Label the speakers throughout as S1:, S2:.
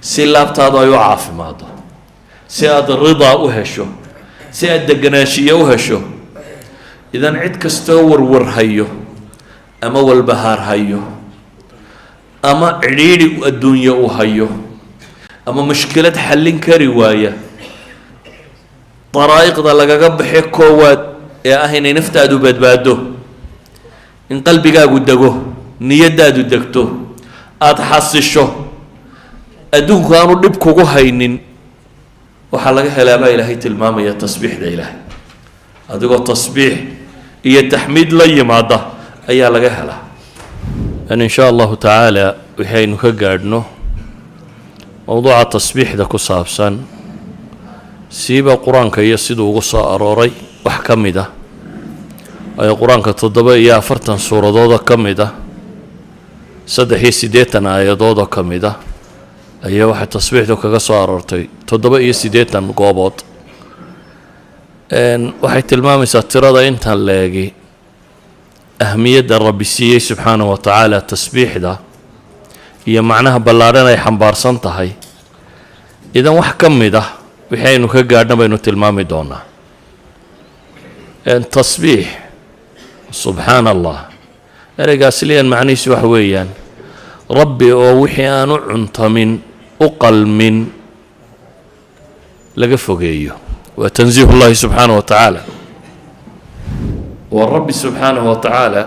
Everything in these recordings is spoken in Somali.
S1: Si laabtaadu ay u caafimaado, si aada ridaa u hesho, si aada deganaanshiye u hesho. Idan cid kastoo warwar hayo ama walbahaar hayo ama cidhiidhi adduunye u hayo ama mushkilad xallin kari waaya, daraa'iqda lagaga baxe koowaad ee ah inay naftaadu badbaado, in qalbigaagu dego, niyadaadu degto, aada xasisho, adduunku aanu dhib kugu haynin, waxaa laga helaa baa Ilaahay tilmaamaya tasbiixda Ilaahay. Adigoo tasbiix iyo taxmiid la yimaada ayaa laga helaa. In shaa Allahu tacaala wixii aynu ka gaadhno mowduuca tasbiixda ku saabsan, siiba Qur-aanka iyo siduu ugu soo arooray wax ka mid ah, waayo Qur-aanka 47 suuradoodoo ka mid ah, 83 aayadoodoo ka mid ah ayaa waxay tasbiixdu kaga soo aroortay 87 goobood. Waxay tilmaamaysaa tirada intan leegi ahmiyadda Rabbi siiyey subxaanahu wa tacaala tasbiixda iyo macnaha ballaadhan ay xambaarsan tahay. Idan wax ka mid ah wixii aynu ka gaadhna baynu tilmaami doonaa. Tasbiix, subxaana Allah, ereygaas liyan macnihiisu waxa weeyaan Rabbi oo wixii aan u cuntamin, u qalmin, laga fogeeyo. Waa tansiih ullahi subxaanahu wa tacaala. Waa Rabbi subxaanahu wa tacaala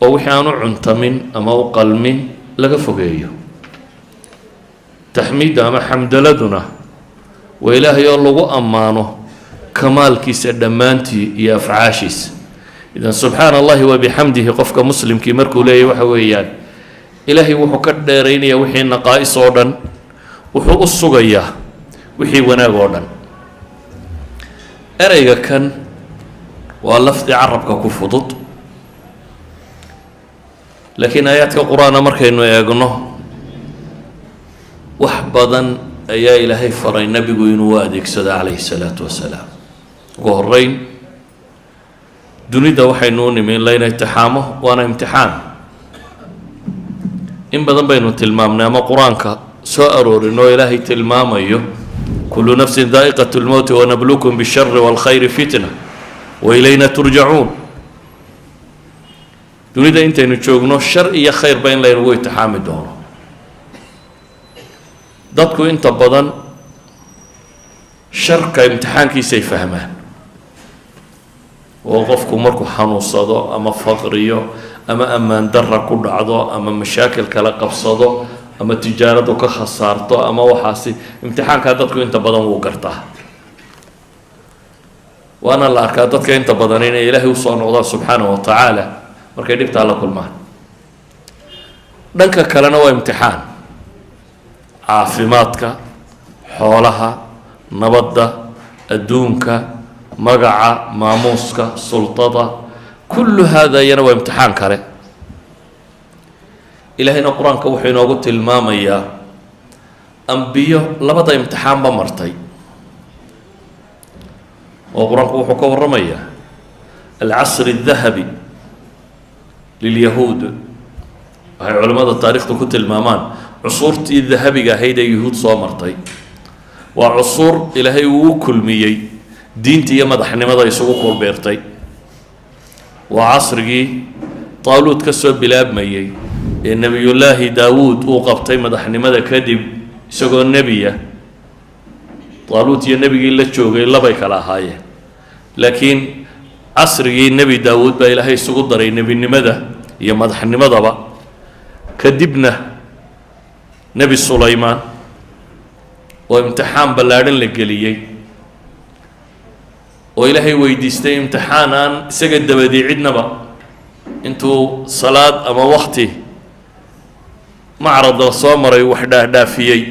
S1: oo wixii aan u cuntamin ama u qalmin laga fogeeyo. Taxmiidda ama xamdaladuna waa Ilaahay oo lagu ammaano kamaalkiisa dhammaantii iyo afcaashiisa. Idan subxaana Allahi wa bixamdihi qofka muslimkii markuu leeyahy, waxa weeyaan Ilaahay wuxuu ka dheeraynayaa wixii naqaa'is oo dhan, wuxuu u sugayaa wixii wanaag oo dhan. Ereyga kan waa lafdi carabka ku fudud, laakiin aayaadka Qur-aana markaynu eegno, wax badan ayaa Ilaahay faray nebigu inuu u adeegsado calayhi salaatu wasalaam. Ugu horeyn, dunida waxaynu u nimi in layna imtixaamo, waana imtixaan. In badan baynu tilmaamnay ama Qur-aanka soo aroorin oo Ilaahay tilmaamayo: كل نفس ذائقة الموت ونبلوكم بالشر والخير فتنة وإلينا ترجعون. Dunida intaynu joogno shar iyo khayrba in laynagu imtixaami doono. Dadku inta badan sharka imtixaankiisay fahmaan, oo qofku markuu xanuunsado ama faqriyo ama ammaan darra ku dhacdo ama mashaakil kala qabsado ama tijaaradu ka khasaarto ama waxaasi, imtixaankaa dadku inta badan wuu gartaa, waana la arkaa dadka inta badan inay Ilaahay usoo noqdaan subxaanahu wa tacaala markay dhibtaa la kulmaan. Dhanka kalena waa imtixaan: caafimaadka, xoolaha, nabadda, adduunka, magaca, maamuuska, sultada, كل هذا iyana waa imtixaan kale. Ilaahayna Qur-aanka wuxuu inoogu tilmaamayaa ambiyo labada imtixaanba martay, oo Qur-aanku wuxuu ka warramayaa العصر الذهبي لليهود. Waxay culimmada taarikhdu ku tilmaamaan cusuurtii dahabiga ahayd ee Yuhuud soo martay waa cusuur Ilaahay uu u kulmiyey diinta iyo madaxnimada isugu kurbeertay. Waa casrigii Taaluud ka soo bilaabmayey ee Nebiyullaahi Daawuud uu qabtay madaxnimada kadib isagoo nebiya. Taaluud iyo nebigii la joogay labay kala ahaayeen, laakiin casrigii Nebi Daawuud baa Ilaahay isugu daray nebinimada iyo madaxnimadaba. Kadibna Nebi Sulaymaan oo imtixaan ballaadhan la geliyey, oo Ilaahay weydiistay imtixaan aan isaga dabadii cidnaba, intuu salaad ama wakti macrad la soo maray wax dhaafdhaafiyey,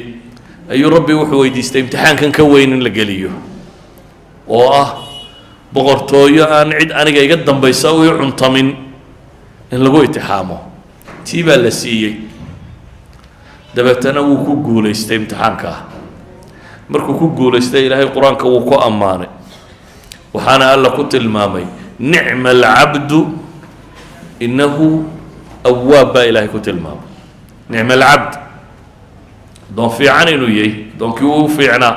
S1: ayuu Rabbi wuxuu weydiistay imtixaankan ka weyn in la geliyo, oo ah boqortooyo aan cid aniga iga dambaysa u i cuntamin in lagu imtixaamo. Tii baa la siiyey, dabeetana wuu ku guulaystay imtixaankaa. Markuu ku guulaystay, Ilaahay Qur-aanka wuu ku ammaanay, waxaana Alla ku tilmaamay نعم العبد إنه أواب baa Ilaahay ku tilmaamay. نعم العبد. Addoon fiican inuu yahay, addoonkii uu fiicnaa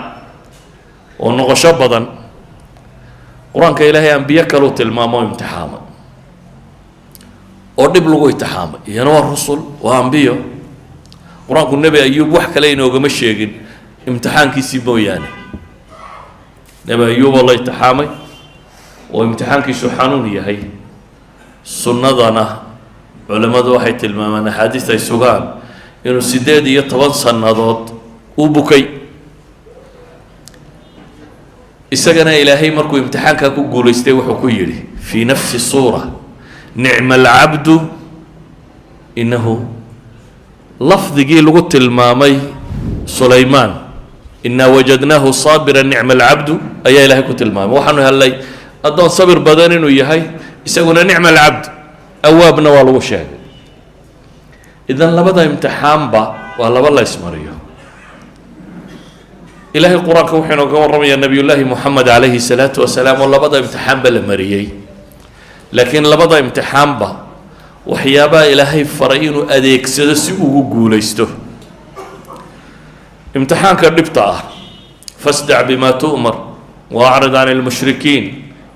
S1: oo noqosho badan. Qur-aanka Ilaahay ambiye kaluu tilmaamo o imtixaamay oo dhib lagu imtixaamay, iyana waa rusul, waa ambiyo. Qur-aanku Nebi Ayuub wax kale inoogama sheegin imtixaankiisii mooyaane. Nebi Ayuub oo la imtixaamay oo imtixaankiisu xanuun yahay, sunnadana culimmadu waxay tilmaamaan, axaadiis ay sugaan, inuu 18 sannadood uu bukay. Isagana Ilaahay markuu imtixaankaa ku guulaystay wuxuu ku yidhi fii nafsi suura: "Nicma alcabdu innahu". Lafdigii lagu tilmaamay Sulaymaan, "Inaa wajadnaahu saabira, nicma alcabdu", ayaa Ilahay ku tilmaamay. Waxaanu helnay addoon sabir badan inuu yahay isaguna, nicma alcabd, awaabna waa lagu sheegay. Idan labada imtixaanba waa laba la ismariyo. Ilaahay qur-aanka wuxuu inooga warramayaa Nabiyullaahi Moxamed calayhi salaatu wasalaam oo labada imtixaanba la mariyey, laakiin labada imtixaanba waxyaabaha Ilaahay faray inuu adeegsado si ugu guulaysto imtixaanka dhibta ah: "Fasdac bima tu'mar waacrid can اlmushrikiin,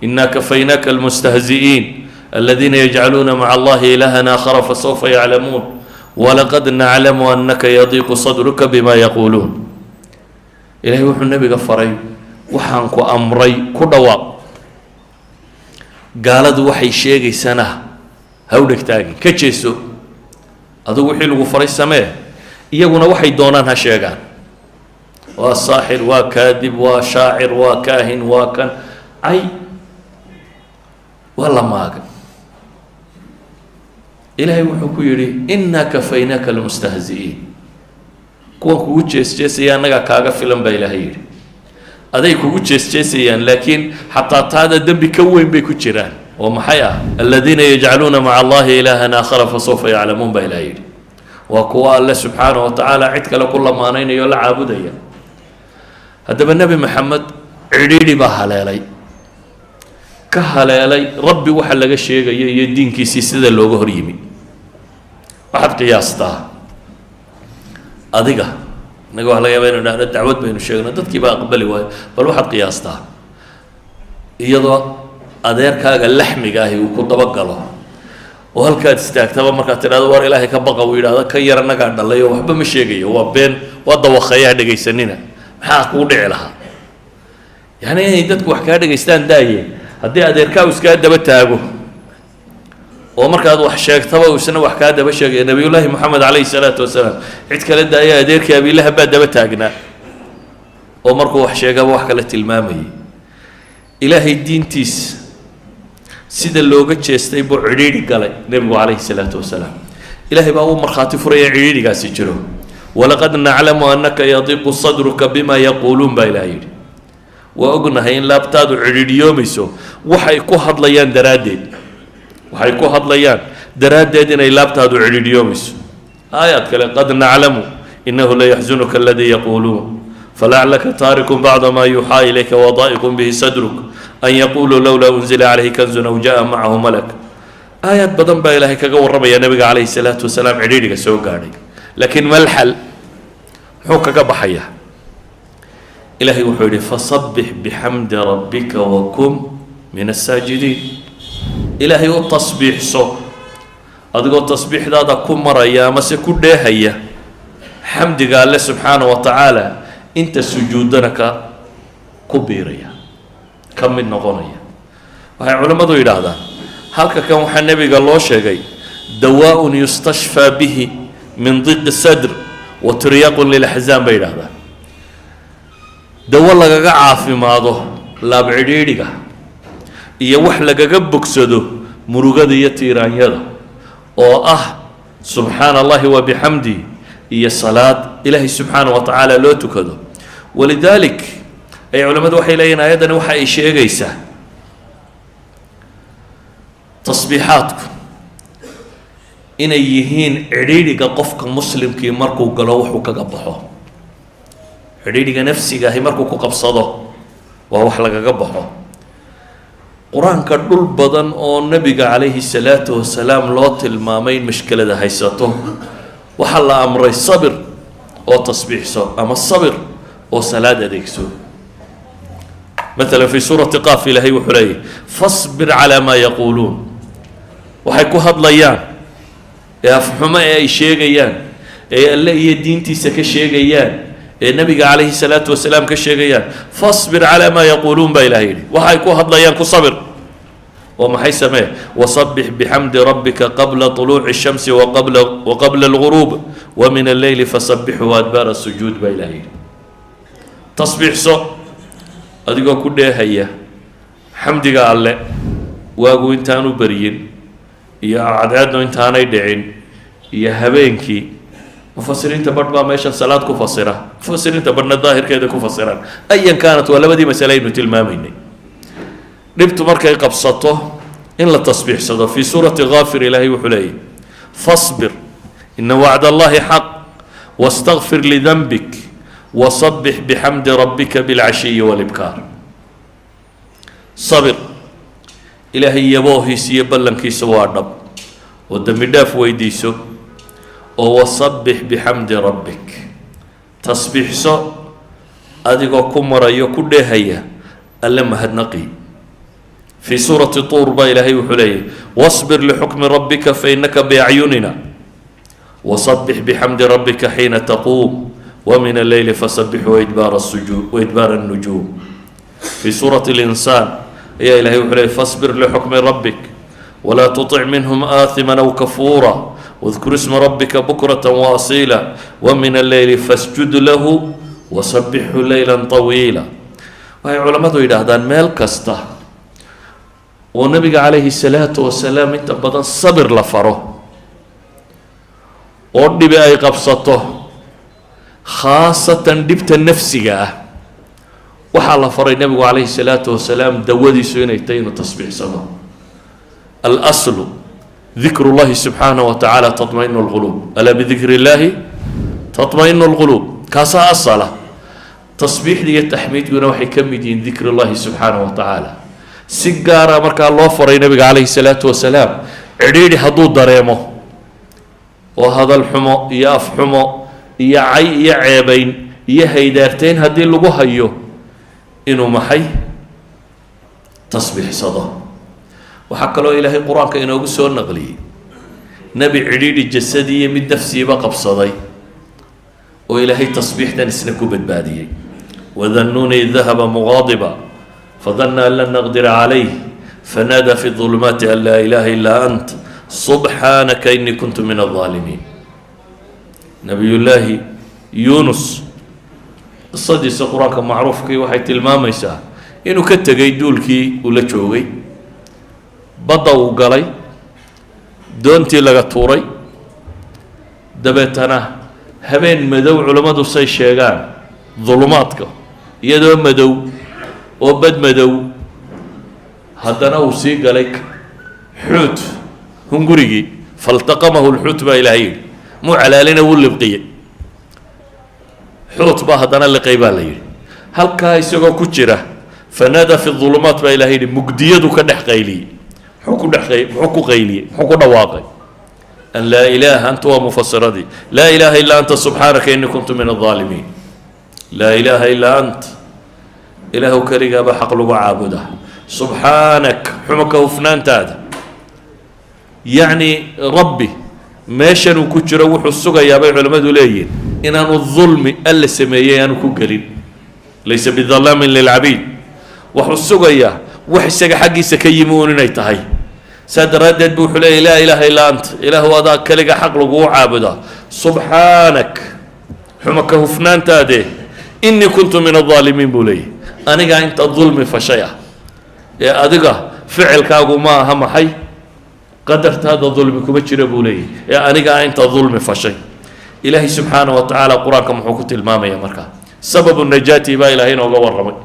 S1: ina kafaynaaka almustahzi'iin aladiina yajcaluuna maca Allahi ilahan aakhara fasawfa yaclamuun, walaqad naclamu anaka yadiiqu sadruka bima yaquuluun". Ilahay wuxuu nebiga faray: waxaan ku amray ku dhawaaq, gaaladu waxay sheegaysana ha u dhegtaagin, ka jeeso. Adigu wixii lagu faray samee, iyaguna waxay doonaan ha sheegaan. Waa saaxir, waa kaadib, waa shaacir, waa kaahin, waa kan cay, waa la maagay. Ilaahay wuxuu ku yidhi: "Inaa kafaynaaka almustahzi'iin". Kuwan kugu jees-jeesaya annagaa kaaga filan, baa Ilaahay yidhi. Aday kugu jees-jeesayaan, laakiin xataa taada dembi ka weyn bay ku jiraan, oo maxay ah? "Aladiina yajcaluuna maca Allahi ilaahan aakhara fasawfa yaclamuun", baa Ilahay yidhi. Waa kuwa Alle subxaanahu wa tacaala cid kale ku lamaanaynaya oo la caabudaya. Haddaba Nebi Maxamed cidhiidhi baa haleelay, ka haleelay Rabbi waxa laga sheegayo iyo diinkiisii sida looga hor yimi. Waxaad qiyaastaa adiga, innaga waxa laga yaba inu idhahno dacwad baynu sheegno, dadkii baa aqbali waayo. Bal waxaad qiyaastaa iyadoo adeerkaaga laxmiga ahi uu ku dabagalo oo halkaad istaagtaba markaad tidhahdo "War Ilaahay ka baqa", uu yidhahdo "Kan yar annagaa dhalay oo waxba ma sheegayo, waa been, waa dawaqeeyaha, dhegaysanina". Maxaa kugu dhici lahaa? Yani inay dadku wax kaa dhegaystaan daaye, haddii adeerkaa uu iskaa daba taago oo markaad wax sheegtaba uu isna wax kaa daba sheegaya. Nabiyullaahi Moxamed calayhi salaatu wasalaam cid kale daaya, adeerkii Abiilahab baa daba taagnaa oo markuu wax sheegaba wax kale tilmaamayay. Ilaahay diintiis sida looga jeestay buu cidhiidhi galay nebigu calayhi salaatu wasalaam. Ilaahay baa uu markhaati furaya cidhiidhigaasi jiro. "Walaqad naclamu annaka yadiiqu sadruka bima yaquuluun", baa Ilahay yidhi. Waa ognahay in laabtaadu cidhiidhiyoomayso waxay ku hadlayaan daraaddeed, waxay ku hadlayaan daraaddeed inay laabtaadu cidhiidhiyoomayso. Aayaad kale: "Qad naclamu inahu layaxzunuka aladii yaquuluun, falaclaka taarikun bacda ma yuuxaa ilayka wadaa'iqun bihi sadruk an yaquluu lowlaa unzila calayhi kanzun aw jaءa macahu malak". Aayaad badan baa Ilaahay kaga warramaya nabiga calayhi salaatu wasalaam cidhiidhiga soo gaadhay. Laakiin malxal muxuu kaga baxayaa? Ilaahay wuxuu yidhi: "Fasabbix bixamdi rabbika wakun min asaajidiin". Ilaahay u tasbiixso adigoo tasbiixdaada ku maraya amase ku dheehaya xamdiga Alle subxaana wa tacaala, inta sujuuddana ka ku biiraya, ka mid noqonaya. Waxay culimmadu yidhaahdaan halka kan waxaa nebiga loo sheegay dawaaءun yustashfaa bihi min diqi sadr wa tiryaqun lilaxzaan, bay yidhahdaan. Dawo lagaga caafimaado laab cidhiidhiga iyo wax lagaga bogsado murugada iyo tiiraanyada, oo ah subxaana Allahi wa bixamdi iyo salaad Ilaahay subxaana wa tacaala loo tukado. Walidaalik ay culimmadu waxay leeyihin ayaddani waxa ay sheegaysaa tasbiixaadku inay yihiin cidhiidhiga qofka muslimkii markuu galo wuxuu kaga baxo. Cidhiidhiga nafsiga ahi markuu ku qabsado waa wax lagaga baxo. Qur-aanka dhul badan oo nebiga calayhi salaatu wasalaam loo tilmaamay in mashkelada haysato, waxaa la amray sabir. Oo tasbiixso ama sabir oo salaad adeegso. Maalan, في سورة Qaaf, Ilaahay wuxuu leeyahy: فاصبر على ما يقولون. Waxay ku hadlayaan ee afxumo ee ay sheegayaan, ee Alle iyo diintiisa ka sheegayaan, ee Nabiga calayhi salaatu wasalaam ka sheegayaan, فاصبر على ما يقولون baa Ilahay yidhi. Waxay ku hadlayaan ku sabir oo maxay samee? وسبح بحمد ربك قبل طلوع الشمس وقبل الغروب ومن الليل فسبحه وأدبار السجود baa Ilahay yidhi. Tasbiixso adigoo ku dheehaya xamdiga Alle, waagu intaanu beryin iyo cadceednu intaanay dhicin iyo habeenkii. Mufasiriinta barh baa meeshan salaad ku fasira, mufasiriinta barhna daahirkeeda ku fasiraan. أيا كانت, waa labadii masale aynu tilmaamaynay, dhibtu markay qabsato in la tasbiixsado. في سورة Gaafir, Ilaahay wuxuu leeyahy: فاصبر إن وعد الله حق واستغفر لذنبك وسبح بحمد ربك بالعشي والإبكار. Sabir, Ilaahay yaboohiisa iyo ballankiisa waa dhab, oo dembi dhaaf weydiiso, oo وسبح بحمد ربك, tasbiixso adigoo ku marayo, ku dheehaya Alle mahadnaqi. في سورة Tuur baa Ilaahay wuxuu leeyahy: واصبر لحكم ربك فإنك بأعيننا وسبح بحمد ربك حين تقوم ومن الليل فسبحه وإدبار السجود وإدبار النجوم. في سورة الإنسان ayaa Ilahay wuxuu leeyay: فاصبر لحكم ربك ولا تطع منهم آثما أو كفورا واذكر اسم ربك بكرة وأصيلا ومن الليل فاسجد له وسبحه ليلا طويلا. Waxay culammadu yidhaahdaan, meel kasta oo Nabiga calayhi salaatu wasalaam inta badan sabir la faro oo dhibi ay qabsato, khaasatan dhibta nafsiga ah, waxaa la faray Nebigu calayhi salaatu wasalaam dawadiisu inay tahay inuu tasbiixsado. الأصل ذكر الله سبحانه وتعالى تطمئن القلوب، ألا بذكر الله تطمئن القلوب. Kaasaa asala. Tasbiixda iyo taxmiidkuna waxay ka mid yihiin ذكر الله سبحانه وتعالى. Si gaara markaa loo faray Nabiga calayhi salaatu wasalaam, cidhiidhi hadduu dareemo oo hadal xumo iyo af xumo iyo cay iyo ceebayn iyo haydaarteyn haddii lagu hayo, inuu maxay? Tasbiixsado. Waxaa kaloo Ilaahay Qur-aanka inoogu soo naqliyey nebi cidhiidhi jasadi iyo mid nafsiiba qabsaday oo Ilaahay tasbiixdan isna ku badbaadiyey: وذا النون إذ ذهب مغاضبا فظن أن لن نقدر عليه فنادى في الظلمات أن لا إله إلا أنت سبحانك إني كنت من الظالمين. Nabiyullaahi Yuunus qisadiisa Qur-aanka macruufkii waxay tilmaamaysaa inuu ka tegay duulkii uu la joogay, badda uu galay, doontii laga tuuray, dabeetana habeen madow, culammadu say sheegaan, dulumaadka iyadoo madow oo bad madow, haddana uu sii galay xuut, hungurigii. فالتقمه الحوت baa Ilahay yidhi. Muu calaalina, wuu libqiyey. Xuut baa haddana liqay baa la yidhi. Halkaa isagoo ku jira, فنادى في الظلمات baa Ilahay yidhi, mugdiyadu ka dhex qayliyey. Muxuu ku dhex muxuu ku qayliyey? Muxuu ku dhawaaqay? أن لا إله, anta waa mufasiradii, لا إله إلا أنت سبحانك إني كنت من الظالمين. لا إله إلا أنت, Ilaahu keligaaba xaq lagu caabuda, سبحانك, xumo ka hufnaantaada. Yacni Rabbi meeshan uu ku jiro wuxuu sugayaa, bay culimmadu leeyihin, inaanu dulmi Alla sameeyey aanu ku gelin, ليس بظلام للعبيد. Wuxuu sugayaa wax isaga xaggiisa ka yimi uun inay tahay. Saa daraaddeed bu wuxuu leeyay: لا إله إلا أنت, Ilaahu adaa keliga xaq laguu caabudaa, سبحانك, xumo ka hufnaantaade, إني كنت من الظالمين buu leeyahy. Anigaa inta dulmi fashay ah ee adiga ficilkaagu ma aha, maxay, qadartaada dulmi kuma jira, buu leeyahy, ee anigaa inta dulmi fashay. Ilaahay subxaana wa tacaala Qur-aanka muxuu ku tilmaamaya markaa? سبب النجاة baa Ilahay inooga warramay.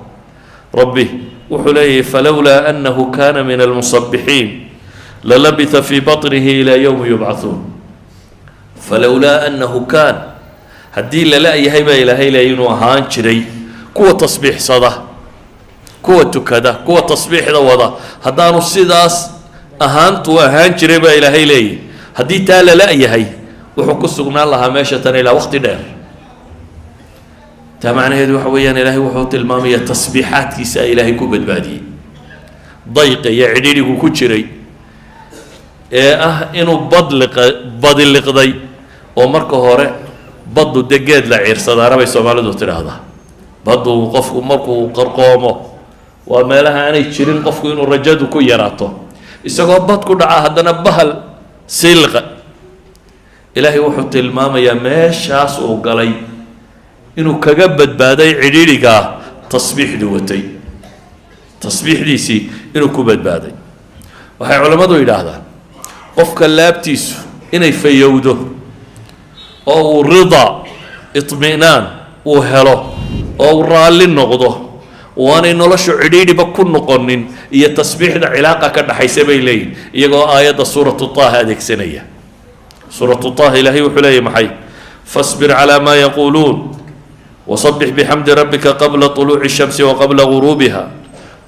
S1: Rabbi wuxuu leeyahy: فلولا أنه كان من المسبحين للبث في بطنه إلى يوم يبعثون. فلولا أنه كان, haddii lala yahay baa Ilaahay leeyay, inuu ahaan jiray kuwa tasbiixsada, kuwa tukada, kuwa tasbiixda wada, haddaanu sidaas ahaantuu ahaan jiray, baa Ilaahay leeyahy, haddii taa lala yahay, wuxuu ku sugnaan lahaa meesha tan ilaa waqti dheer. Taa macnaheedu waxa weeyaan, Ilaahay wuxuu tilmaamayaa tasbiixaadkiisa Ilaahay ku badbaadiyey dayqa iyo cidhiidhigu ku jiray, ee ah inuu badliqa badiliqday. Oo marka hore baddu dee geed la ciirsadaana bay Soomaalidu tidhaahdaa. Baddu qofku markuu qarqoomo waa meelaha aanay jirin qofku inuu rajadu ku yaraato. Isagoo bad ku dhaca haddana bahal sii liqa. Ilaahay wuxuu tilmaamayaa meeshaas uu galay inuu kaga badbaaday cidhiidhigaa tasbiixdu watay, tasbiixdiisii inuu ku badbaaday. Waxay culammadu yidhaahdaan, qofka laabtiisu inay fayowdo oo uu rida, iطmi'naan uu helo oo uu raalli noqdo oo aanay noloshu cidhiidhiba ku noqonin, iyo tasbiixda cilaaqa ka dhaxaysa bay leeyihin, iyagoo aayadda Suuratu Taaha adeegsanaya. Suuratu Taaha Ilaahay wuxuu leeyahy maxay? "فاصبر على ما يقولون وسبح بحمد ربك قبل طلوع الشمس وقبل غروبها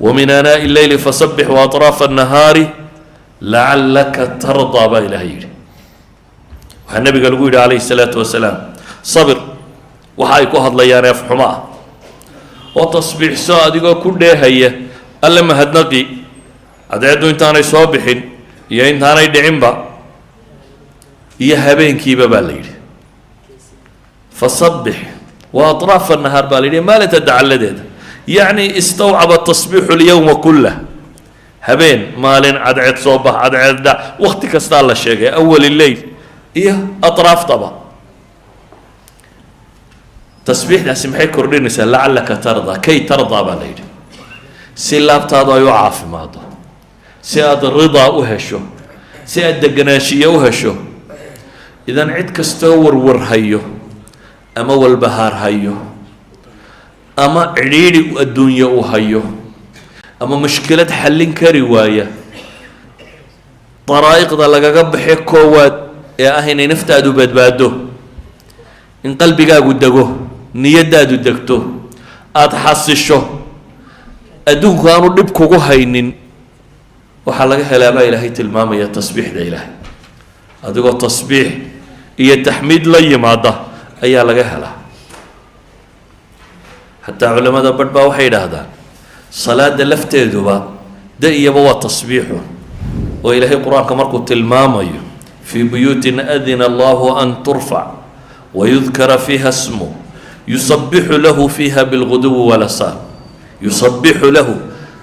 S1: ومن آناء الليل فسبح وأطراف النهار لعلك ترضى" baa Ilahay yidhi. Waxaa Nabiga lagu yidhi calayhi salaatu wasalaam: sabir waxa ay ku hadlayaan eefxumo ah, oo tasbiixso adigoo ku dheehaya Alle mahadnaqi, cadceeddu intaanay soo bixin iyo intaanay dhicinba iyo habeenkiiba baa la yidhi. فسبح وأطراف النهار baa la yidhi, maalinta dacalladeeda. Yacni استوعب التسبيح اليوم كله, habeen, maalin, cadceed soo bax, cadceed dhac, wakti kastaa la sheegay, أول الليل iyo atraaftaba. Tasbiixdaasi maxay kordhinaysaa? لعلك ترضى, كي ترضى baa la yidhi, si laabtaadu ay u caafimaado, si aada ridaa u hesho, si aad deganaanshiye u hesho. Idan cid kastoo warwar hayo ama walbahaar hayo ama cidhiidhi adduunye uu hayo ama mushkilad xallin kari waaya, daraa'iqda lagaga baxe koowaad ee ah inay naftaadu badbaado, in qalbigaagu dego, niyaddaadu degto, aada xasisho, adduunku aanu dhib kugu haynin, waxaa laga helaa baa Ilaahay tilmaamaya tasbiixda Ilaahay. Adigoo tasbiix iyo taxmiid la yimaada ayaa laga helaa. Xataa culamada badh baa waxay idhaahdaan salaada lafteeduba de iyaba waa tasbiixu, oo Ilaahay Qur-aanka markuu tilmaamayo "في بيوت أذن الله أن ترفع ويذكر فيها اسمه يسبح له فيها بالغدو والآصال". يسبح له,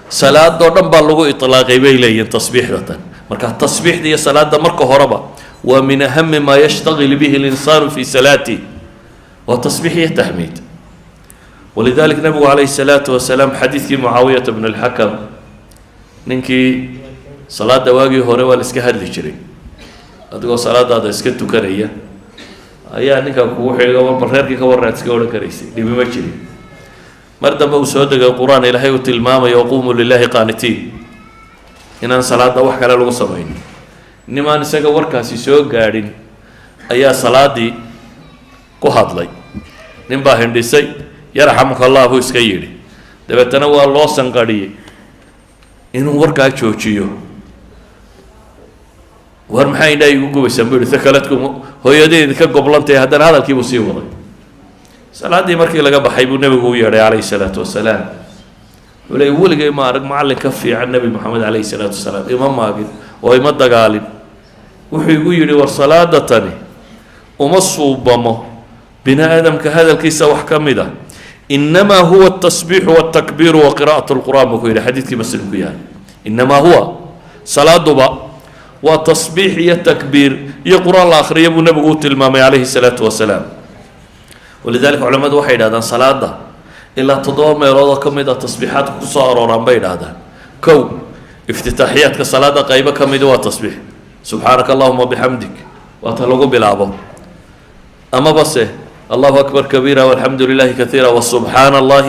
S1: salaadoo dhan baa lagu ilaaqay bay leeyihin tasbiixda tan. Marka tasbiixda iyo salaada marka horeba waa من أهم ما يشتغل به الإنسان في صلاته, waa tasbiix iyo taxmiid. ولذلك nabigu calayhi salaatu wasalaam, xadiidkii Mucaawiyata bn اlxakam, ninkii salaada waagii hore waa la iska hadli jiray. Adigoo salaadaada iska tukanaya ayaa ninka kugu xiga warba reerkii ka warraad iska odhan karaysay, dhibi ma jirin. Mar dambe uu soo degay Qur-aan Ilaahay uu tilmaamayo "وقوموا لله قانتين", inaan salaada wax kale lagu samaynin. Nimaan isaga warkaasi soo gaadhin ayaa salaadii ku hadlay. Nin baa hindhisay, "يرحمك الله" buu iska yidhi. Dabeetana waa loo sanqadhiyey inuu warkaa joojiyo. "War maxaa indhaha igu gubaysaan?" buu yihi. "ثكلتكم hooyadii idinka goblantay." Haddana hadalkiibuu sii waday. Salaaddii markii laga baxay buu Nebigu u yeedhay calayhi salaatu wasalaam. Wuxuu leey, "Weligay ma arag macallin ka fiican Nebi Moxamed calayhi salaatu wasalaam. Ima maagin oo ima dagaalin. Wuxuu igu yidhi, 'War salaada tani uma suubamo bini aadamka hadalkiisa wax ka mid ah, إنما هو التسبيح والتكبير وقراءة القرآن'" buu ku yidhi. Xadiidkii Muslim ku yahay. إنما هو, salaaduba waa tasbiix iyo takbiir iyo Qur-aan la akhriya buu Nebigu u tilmaamay calayhi salaatu wasalaam. ولذلك culamadu waxay yidhahdaan salaada ilaa toddoba meelood oo ka mid a tasbiixaadka kusoo arooraan bay yidhahdaan. Kow, iftitaaxiyaadka salaada qaybo ka midi waa tasbiix, "سبحانك اللهم بحمدك" waa ta lagu bilaabo, amaba se "الله أكبر كبيرا والحمد لله كثيرا وسبحان الله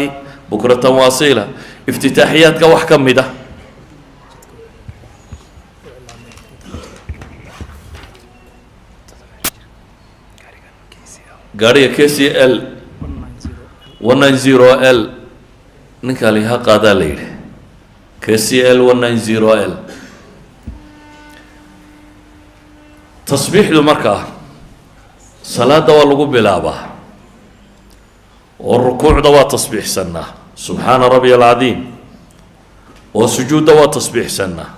S1: بكرة وأصيلا". Iftitaaxiyaadka wax ka mid ah gaariga KCL 190 L ninkaa liha qaadaa la yidhi, KCL 190 L. Tasbiixdu markaa salaada waa lagu bilaabaa. Oo rukuucda waa tasbiixsannaa, subxaana rabbiya alcadiim, oo sujuudda waa tasbiixsannaa,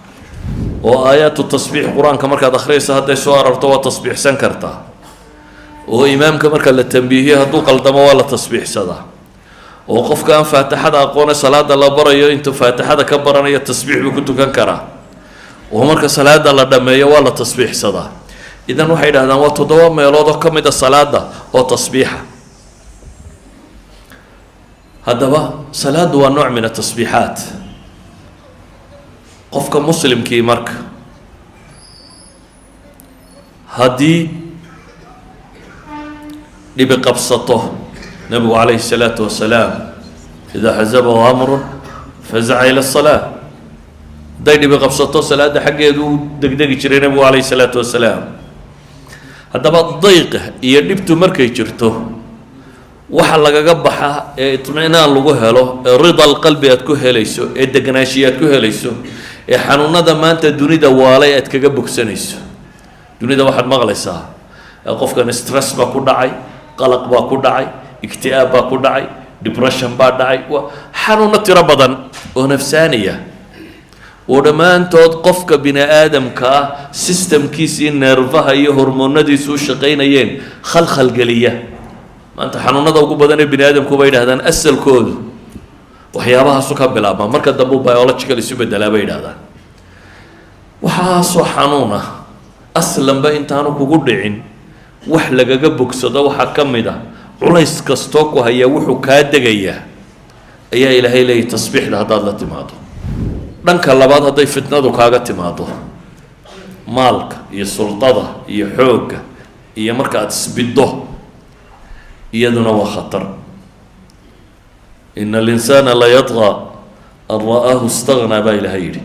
S1: oo aayaatu tasbiix Qur-aanka markaad akhriyaysa hadday soo ararto waa tasbiixsan kartaa, oo imaamka marka la tambiihiyo hadduu qaldamo waa la tasbiixsadaa, oo qofka aan Faatixada aqoone salaada la barayo intuu Faatixada ka baranayo tasbiix buu ku tukan karaa, oo marka salaada la dhammeeyo waa la tasbiixsadaa. Idan waxay yidhahdaan waa 7 meelood oo ka mid a salaada oo tasbiixa. Haddaba salaaddu waa nooc min atasbiixaat. Qofka muslimkii marka haddii dhibi qabsato, Nebigu calayhi الsalaatu wasalaam idaa xasabahu amrun fazaca ila asalaa, hadday dhibi qabsato salaadda xaggeedu u degdegi jiray Nebigu calayhi الsalaatu wasalaam. Haddaba dayqa iyo dhibtu markay jirto, waxa lagaga baxa ee itminaan lagu helo, ee rida alqalbi aad ku helayso, ee deganaanshiya aad ku helayso, ee xanuunada maanta dunida waalay aad kaga bogsanayso. Dunida waxaad maqlaysaa qofkan stress baa ku dhacay, qalaq baa ku dhacay, ikti'aab baa ku dhacay, depression baa dhacay, waa xanuuno tiro badan oo nafsaaniya oo dhammaantood qofka bini aadamka ah systemkiisii neerfaha iyo hormoonadiisu u shaqaynayeen khalkhalgeliya. Maanta xanuunada ugu badan ee bini aadamku bay yidhahdaan asalkoodu waxyaabahaasu ka bilaabmaa, marka dambe u biological isu bedelaa bay yidhahdaan. Waxaasoo xanuun ah aslanba intaanu kugu dhicin wax lagaga bogsado waxaa ka mid ah, culays kastoo ku hayaa wuxuu kaa degayaa ayaa Ilaahay leeyahy tasbiixda haddaad la timaado. Dhanka labaad, hadday fitnadu kaaga timaado maalka iyo sultada iyo xoogga iyo marka aada isbiddo, iyaduna waa khatar. Ina alinsaana la yadqaa an ra'aahu istaghnaa baa Ilaahay yidhi.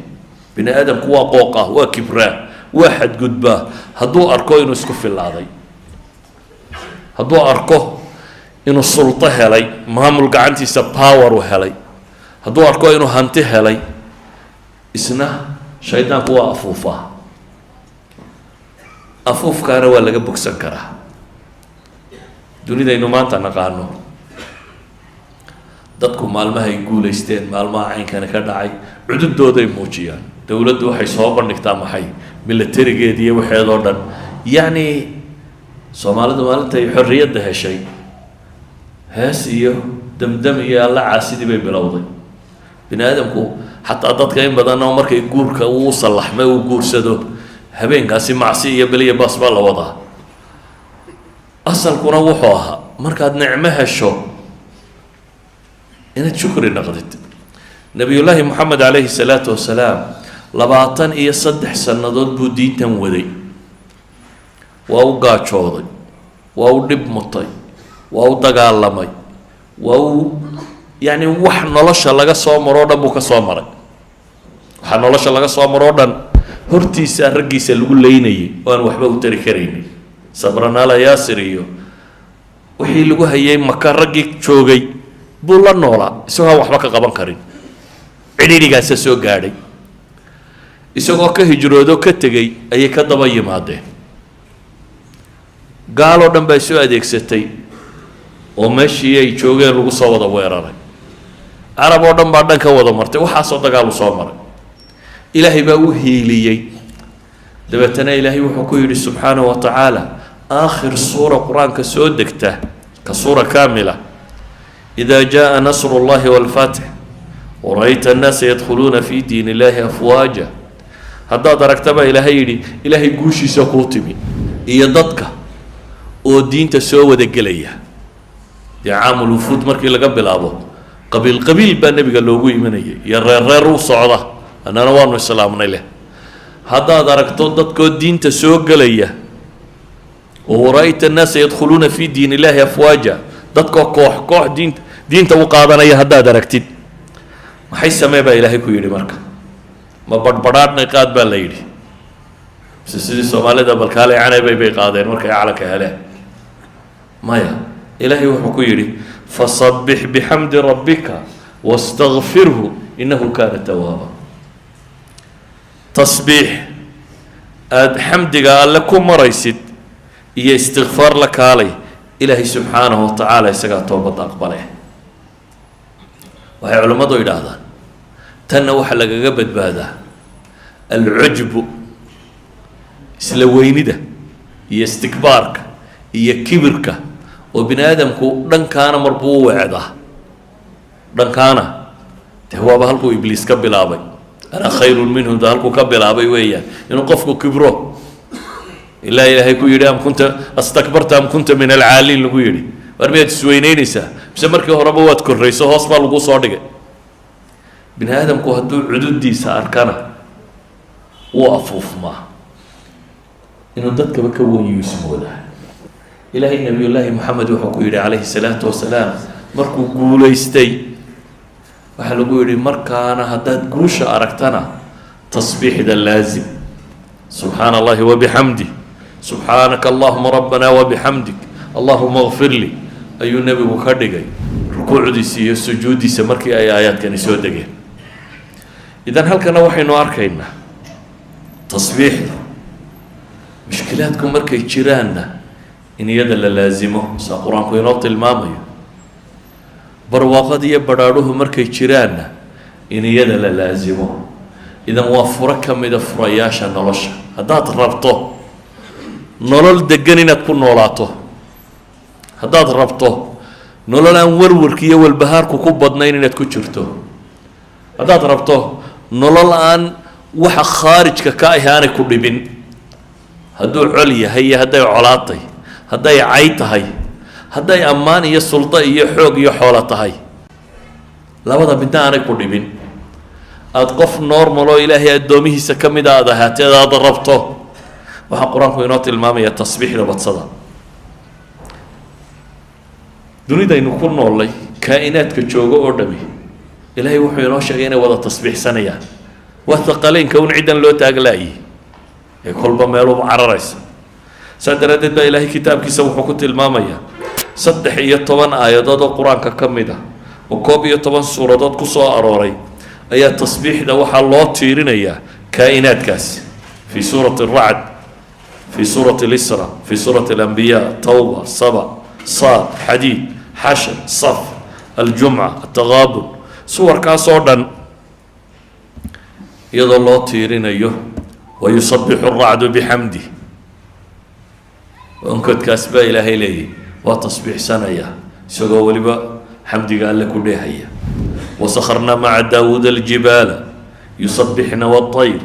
S1: Bini aadamku waa qooqa, waa kibraa, waa xadgudbaa hadduu arko inuu isku filaaday, hadduu arko inuu sulto helay, maamul gacantiisa power u helay, hadduu arko inuu hanti helay. Isna shaydaanku waa afuufaa, afuufkaana waa laga bogsan karaa. Dunidaynu maanta naqaano, dadku maalmahay guulaysteen, maalmaha caynkani ka dhacay, cududooday muujiyaan. Dowladdu waxay soo bandhigtaa maxay militarigeed iyo waxeedoo dhan. Yacni Soomaalidu maalintay xorriyadda heshay hees iyo damdam iyo Alla caasidii bay bilowday. Bini aadamku xataa dadka in badan oo markay guurka uu sallaxmay uu guursado, habeenkaasi macsi iyo beliya baas baa la wadaa. Asalkuna wuxuu ahaa markaad nicmo hesho inaad shukri naqdid. Nabiyullaahi Moxamed calayhi salaatu wasalaam 23 sannadood buu diintan waday. Waa u gaajooday, waa u dhib mutay, waa u dagaalamay, waa u yacni wax nolosha laga soo maroo dhan buu ka soo maray. Waxaa nolosha laga soo maroo dhan hortiisa raggiisa lagu leynayay oo aan waxba u tari karaynin. Sabranaala Yaasir iyo wixii lagu hayay Maka raggii joogay buu la noolaa isagoo aan waxba ka qaban karin. Cidhiidhigaasa soo gaadhay, isagoo ka hijroodo ka tegey ayay ka daba yimaadeen. Gaaloo dhan baa soo adeegsatay oo meeshii ay joogeen lagu soo wada weeraray. Carab oo dhan baa dhan ka wada martay. Waxaasoo dagaalu soo maray, Ilaahay baa u hiiliyey. Dabeetana Ilaahay wuxuu ku yidhi subxaanahu wa tacaala aakhir suura Qur-aanka soo degta ka suura kaamila: ida jaءa nasru اllahi wاlfatx wara'ayta annaasa yadkhuluuna fi diin illahi afwaaja. Haddaad aragta baa Ilaahay yidhi, Ilaahay guushiisa kuu timi iyo dadka oo diinta soo wada gelaya. Dee caamul wufuud markii laga bilaabo, qabiil qabiil baa Nebiga loogu imanayay iyo reer reer u socda, annana waanu islaamnay leh. Haddaad aragto dadkoo diinta soo gelaya oo wara'ayta annaasa yadkhuluuna fi diin illahi afwaaja, dadkoo koox koox diinta u qaadanaya haddaad aragtid, maxay samee baa Ilaahay ku yidhi? Marka ma badhbadhaadhnay qaad baa la yidhi, mise sidii Soomaalida balkaale canabay bay qaadeen markay calanka heleen? Maya, Ilaahay wuxuu ku yidhi: fasabbix bixamdi rabbika wastakfirhu innahu kaana tawaaba. Tasbiix aada xamdiga Alle ku maraysid iyo istikfaar la kaalay. Ilaahay subxaanahu wa tacaala isagaa toobadda aqbale. Waxay culimmadu yidhaahdaan, tanna waxaa lagaga badbaadaa alcujbu, isla weynida iyo istikbaarka iyo kibirka, oo bini aadamku dhankaana marbuu u weecdaa, dhankaana dee waaba halkuu Ibliis ka bilaabay, "أنا خير منه" da halkuu ka bilaabay weeyaan, inuu qofku kibro, ilaa Ilaahay ku yidhi, "أم كنت أستكبرت أم كنت من العالين" lagu yidhi. War miyaad isweyneynaysaa, mise markii horeba waad korrayso, hoos baa lagu soo dhigay? Bini aadamku hadduu cududiisa arkana wuu afuufmaa, inuu dadkaba ka wenyu ismoodaa. Ilaahay Nabiyullaahi Moxamed wuxuu ku yidhi calayhi salaatu wasalaam, markuu guulaystay, waxaa lagu yidhi, markaana haddaad guusha aragtana tasbiixda laazim, "سبحان الله وبحمده، سبحانك اللهم ربنا وبحمدك، اللهم اغفر لي" ayuu nebigu ka dhigay rukuucdiisa iyo sujuuddiisa markii ay aayaadkani soo degeen. Idan halkana waxaynu arkaynaa tasbiixdu mushkilaadku markay jiraanna in iyada la laasimo, saa Qur-aanku inoo tilmaamayo, barwaaqada iyo badhaadhuhu markay jiraanna in iyada la laasimo. Idan waa furo ka mida furayaasha nolosha. Haddaad rabto nolol degan inaad ku noolaato, haddaad rabto nolol aan warwarka iyo walbahaarku ku badnayn inaad ku jirto, haddaad rabto nolol aan waxa khaarijka ka ahi aanay ku dhibin, hadduu col yahay iyo hadday colaatay, hadday cay tahay, hadday ammaan iyo suldo iyo xoog iyo xoolo tahay, labada midna aanay ku dhibin, aada qof normal oo Ilaahay addoomihiisa ka mida aada ahaateed aada rabto, waxaa Qur-aanku inoo tilmaamaya tasbiixda badsada. Dunidaynu ku noolnay kaa'inaadka joogo oo dhami, Ilaahay wuxuu inoo sheegay inay wada tasbiixsanayaan. Waa thaqaleynka un ciddan loo taaglaayay ee kolba meeluba cararaysa. Saa daraaddeed baa Ilaahay kitaabkiisa wuxuu ku tilmaamayaa 13 aayadood oo Qur-aanka ka mid ah, oo 11 suuradood ku soo arooray, ayaa tasbiixda waxaa loo tiirinayaa kaa'inaadkaasi, في سورة الرعد، في سورة الإسراء، في سورة الأنبياء، توبة، سبأ، صاد، حديد، حشر، صف، الجمعة، التغابن, suwarkaas oo dhan iyadoo loo tiirinayo. "ويسبح الرعد بحمده", onkodkaas baa Ilaahay leeyahy waa tasbiixsanaya, isagoo weliba xamdiga Alle ku dheehaya. "وسخرنا مع داود الجبال يسبحن والطير".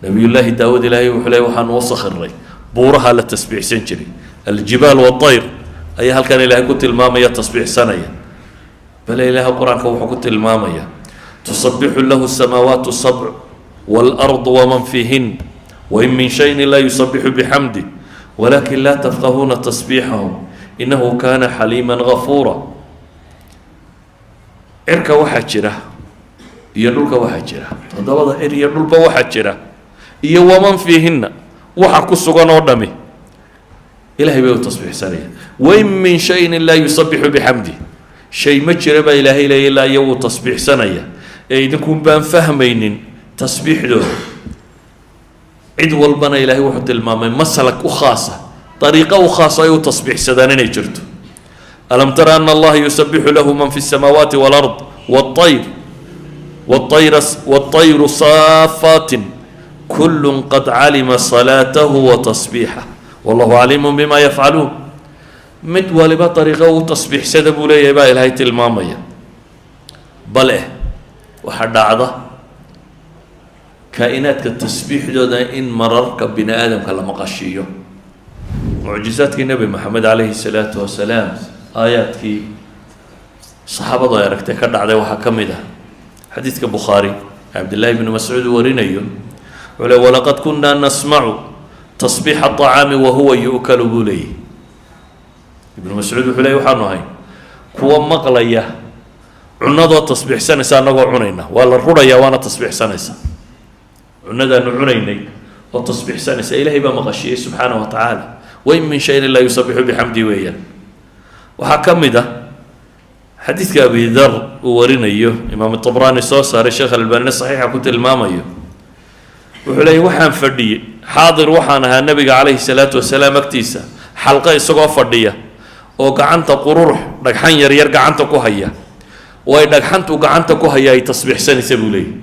S1: Nabiyullaahi Daawud Ilaahay wuxuu leey waxaanu u sakhiray buuraha la tasbiixsan jiray. الجبال والطير ayaa halkan Ilaahay ku tilmaamaya tasbiixsanaya. Bale Ilaahay Qur-aanka wuxuu ku tilmaamaya "تسبح له السماوات السبع والأرض ومن فيهن وإن من شيء إلا يسبح بحمده ولكن لا تفقهون تسبيحهم إنه كان حليما غفورا". Cirka waxaa jira iyo dhulka waxaa jira, toddobada cir iyo dhulba waxaa jira iyo ومن فيهن, waxa ku sugan oo dhami Ilahay bay u tasbiixsanaya. "وإن من شيء إلا يسبح بحمده", shay ma jira baa Ilaahay leeya ilaa iyo wuu tasbiixsanaya, ee idinkun baan fahmaynin tasbiixdooda. Cid walbana Ilaahay wuxuu tilmaamay maslak u khaasa, dariiqo u khaasa ay u tasbiixsadaan inay jirto. "ألم تر أن الله يسبح له من في السماوات والأرض والطير والطير والطير صافات كل قد علم صلاته وتسبيحه والله عليم بما يفعلون". Mid waliba dariiqo u tasbiixsada buu leeyahay baa Ilaahay tilmaamaya. Bale waxaa dhacda kaa'inaadka tasbiixdooda in mararka bini aadamka la maqashiiyo. Mucjizaadkii Nebi Moxamed calayhi salaatu wasalaam, aayaadkii saxaabadu ay aragtay ka dhacday, waxaa ka mid ah xadiidka Bukhaari, Cabdillahi bnu Mascuud uu warinayo. Wuxuu le, "ولقد كنا نسمع تسبيح الطعام وهو يؤكل" buu leeyahy Ibnu Mascuud. Wuxuu ley, waxaanu ahayn kuwa maqlaya cunadoo tasbiixsanaysa annagoo cunayna. Waa la rurayaa, waana tasbiixsanaysa cunadaanu cunaynay oo tasbiixsanaysa. Ilahay baa maqashiyey subxaana wa tacaala. "وإن من شيء إلا يسبح بحمده" weeyaan. Waxaa ka mid ah xadiidka Abi Dar uu warinayo, Imaam Tabraani soo saaray, Sheekh Albaanina saxiixa ku tilmaamayo. Wuxuu leeyay, waxaan fadhiyey, xaadir waxaan ahaa Nebiga calayhi salaatu wasalaam agtiisa xalqo isagoo fadhiya. Oo gacanta qururux, dhagxan yaryar gacanta ku haya, oo ay dhagxantu gacanta ku haya ay tasbiixsanaysa, buu leeyahy.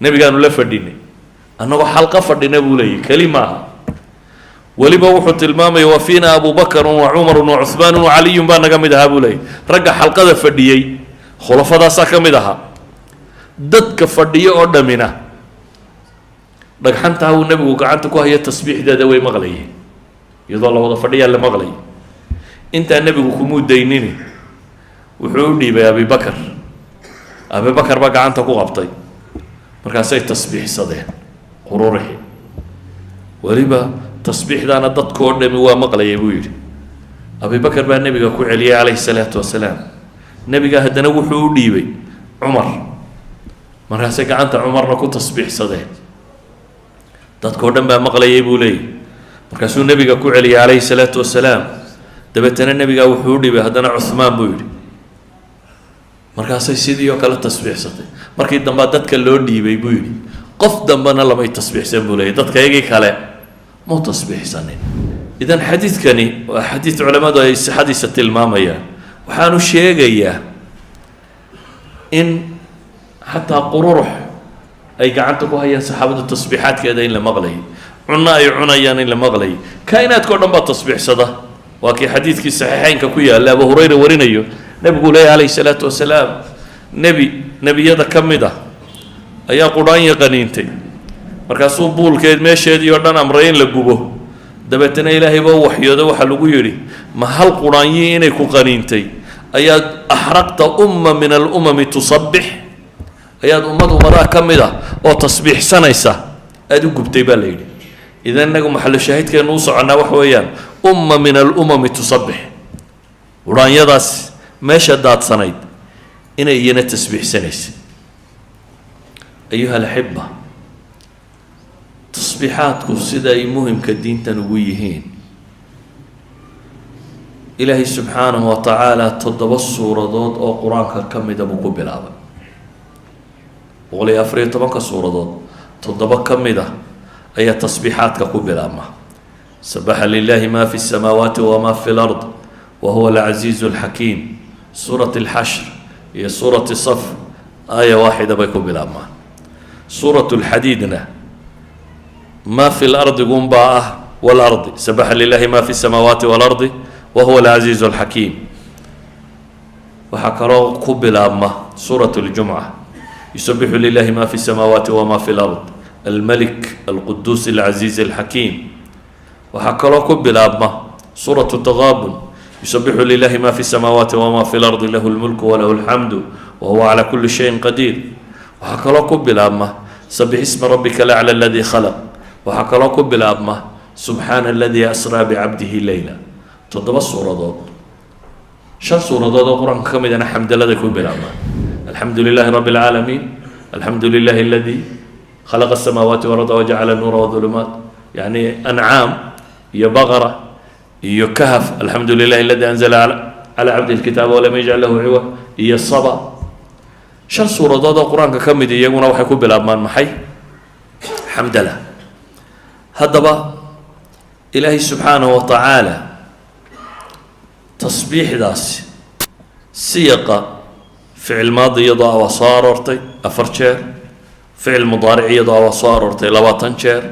S1: Nebigaanu la fadhinay, annagoo xalqa fadhina, buu leeyahy. Keli maaha, weliba wuxuu tilmaamaya wa fiina Abu Bakrun wa Cumarun wa Cuhmaanun wa Caliyun baa naga mid ahaa, buu leeyahy. Ragga xalqada fadhiyey khulafadaasaa ka mid ahaa. Dadka fadhiyo oo dhamina dhagxantaa uu nebigu gacanta ku hayo tasbiixdeeda way maqlayeen, iyadoo la wada fadhiyaa la maqlayay. Intaa nebigu kumuu daynini, wuxuu u dhiibay Abibakar. Abibakar baa gacanta ku qabtay, markaasay tasbiixsadeen qururixi. Weliba tasbiixdaana dadkoo dhami waa maqlayay, buu yidhi. Abibakar baa nebiga ku celiyey calayhi salaatu wasalaam. Nebiga haddana wuxuu u dhiibay Cumar, markaasay gacanta Cumarna ku tasbiixsadeen, dadkoo dhan baa maqlayay, buu leeyahy. Markaasuu nebiga ku celiyey calayhi salaatu wasalaam. Dabeetana nebigaa wuxuu u dhiibay haddana Cuhmaan, buu yidhi. Markaasay sidii oo kale tasbiixsatay. Markii dambaa dadka loo dhiibay, buu yidhi. Qof dambena lamay tasbiixsan, buu leeyahy. Dadka iyagii kale muu tasbiixsanin. Idan xadiidkani waa xadiid culammadu ay sixadiisa tilmaamayaan. Waxaanu sheegayaa in xataa qururux ay gacanta ku hayaan saxaabadu tasbiixaadkeeda in la maqlayay, cunno ay cunayaan in la maqlayay. Kainaadka o dhan baa tasbiixsada. Waa kii xadiidkii saxiixeynka ku yaalla, Abu Hurayra warinayo, nebigu leeyahy calayhi salaatu wasalaam: nebi nebiyada ka mid ah ayaa qudhaanya qaniintay, markaasuu buulkeed meesheedii oo dhan amray in la gubo. Dabeetana Ilaahay baa u waxyooda, waxaa lagu yidhi: "Ma hal qudhaanyii inay ku qaniintay ayaad axraqta umma min alumami tusabbix, ayaad ummad ummadaha ka mid ah oo tasbiixsanaysa aada u gubtay?" baa la yidhi. Idan inagu maxalu shaahidkeenu u soconnaa waxa weeyaan umma min alumami tusabbix, qudhaanyadaas meesha daadsanayd inay iyana tasbiixsanaysa. Ayuha alaxiba, tasbiixaadku sida ay muhimka diintan ugu yihiin, Ilaahay subxaanahu wa tacaala toddoba suuradood oo Qur-aanka ka mida buu ku bilaabay. 114-ka suuradood toddoba ka mid a ayaa tasbiixaadka ku bilaabma: sabaxa lilahi ma fi الsamaawaati wma fi اlard wa huwa alcaziizu alxakiim. Suurat alxashr iyo suurati saf aaya waaxida bay ku bilaabmaan. Suurat lxadiidna ma fi lardigunbaa ah walardi, sabaxa lilahi ma fi الsamaawaati walardi wa huwa alcaziizu alxakiim. Waxaa kaloo ku bilaabma suurat اljumca: yusabixu lilahi ma fi الsamaawaati wma fi lard almalik alquduus alcaziiz alxakiim. Waxaa kaloo ku bilaabma suuratu taqaabun: yusabixu lilahi ma fi الsamaawaati wma fi lardi lahu lmulku walahu alxamdu wahuwa cala kuli shayin qadiir. Waxaa kaloo ku bilaabma sabix isma rabbika alaclى aladi khalaq. Waxaa kaloo ku bilaabma subxaana aladi asraa bicabdihi leyla. Toddoba suuradood, shan suuradood oo Qur-aanka ka midana xamdaladay ku bilaabmaan: alxamdu lilahi rabi اlcaalamiin, alxamdu lilahi aladi khalaqa asamaawaati walarda wajacala nuura wظulumaat, yani Ancaam iyo Baqara iyo Kahf, alxamdu lilahi aladi anzala cala cabdihi lkitaaba walam yajcal lahu ciwa, iyo Saba. Shan suuradood oo Qur-aanka ka mid iyaguna waxay ku bilaabmaan maxay? Xamdala. Haddaba Ilaahay subxaanahu wa tacaala tasbiixdaasi siyaqa ficil maadi iyadoo ah waa soo aroortay afar jeer, ficil mudaaric iyadoo ah waa soo aroortay 20 jeer,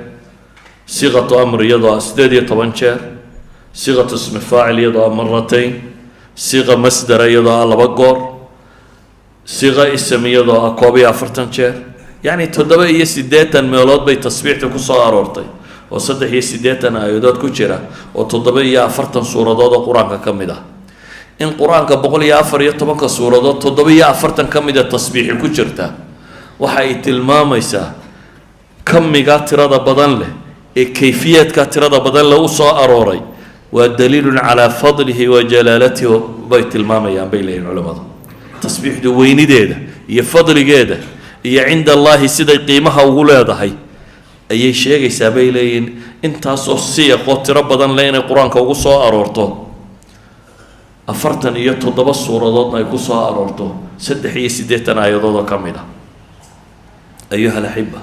S1: siiqatu amr iyadoo ah 18 jeer, siiqatu ismi faacil iyadoo ah maratayn, siiqa masdara iyadoo ah laba goor, siiqa ism iyadoo ah 41 jeer. Yacni 87 meelood bay tasbiixda ku soo aroortay, oo 83 aayadood ku jira, oo 47 suuradood oo Qur-aanka ka mid ah. In Qur-aanka 114-ka suuradood 47 ka mida tasbiixi ku jirta waxa ay tilmaamaysaa kamigaa tirada badan leh ee kayfiyaadka tirada badan leh u soo arooray. Waa daliilun calaa fadlihi wa jalaalatihi bay tilmaamayaan, bay leeyihin culamadu. Tasbiixdu weynideeda iyo fadligeeda iyo cinda Allahi siday qiimaha ugu leedahay ayay sheegaysaa, bay leeyihin, intaasoo siyaqoo tiro badan leh inay Qur-aanka ugu soo aroorto, 47 suuradoodna ay ku soo aroorto, 83 aayadood oo ka mid ah. Ayuha alaxiba,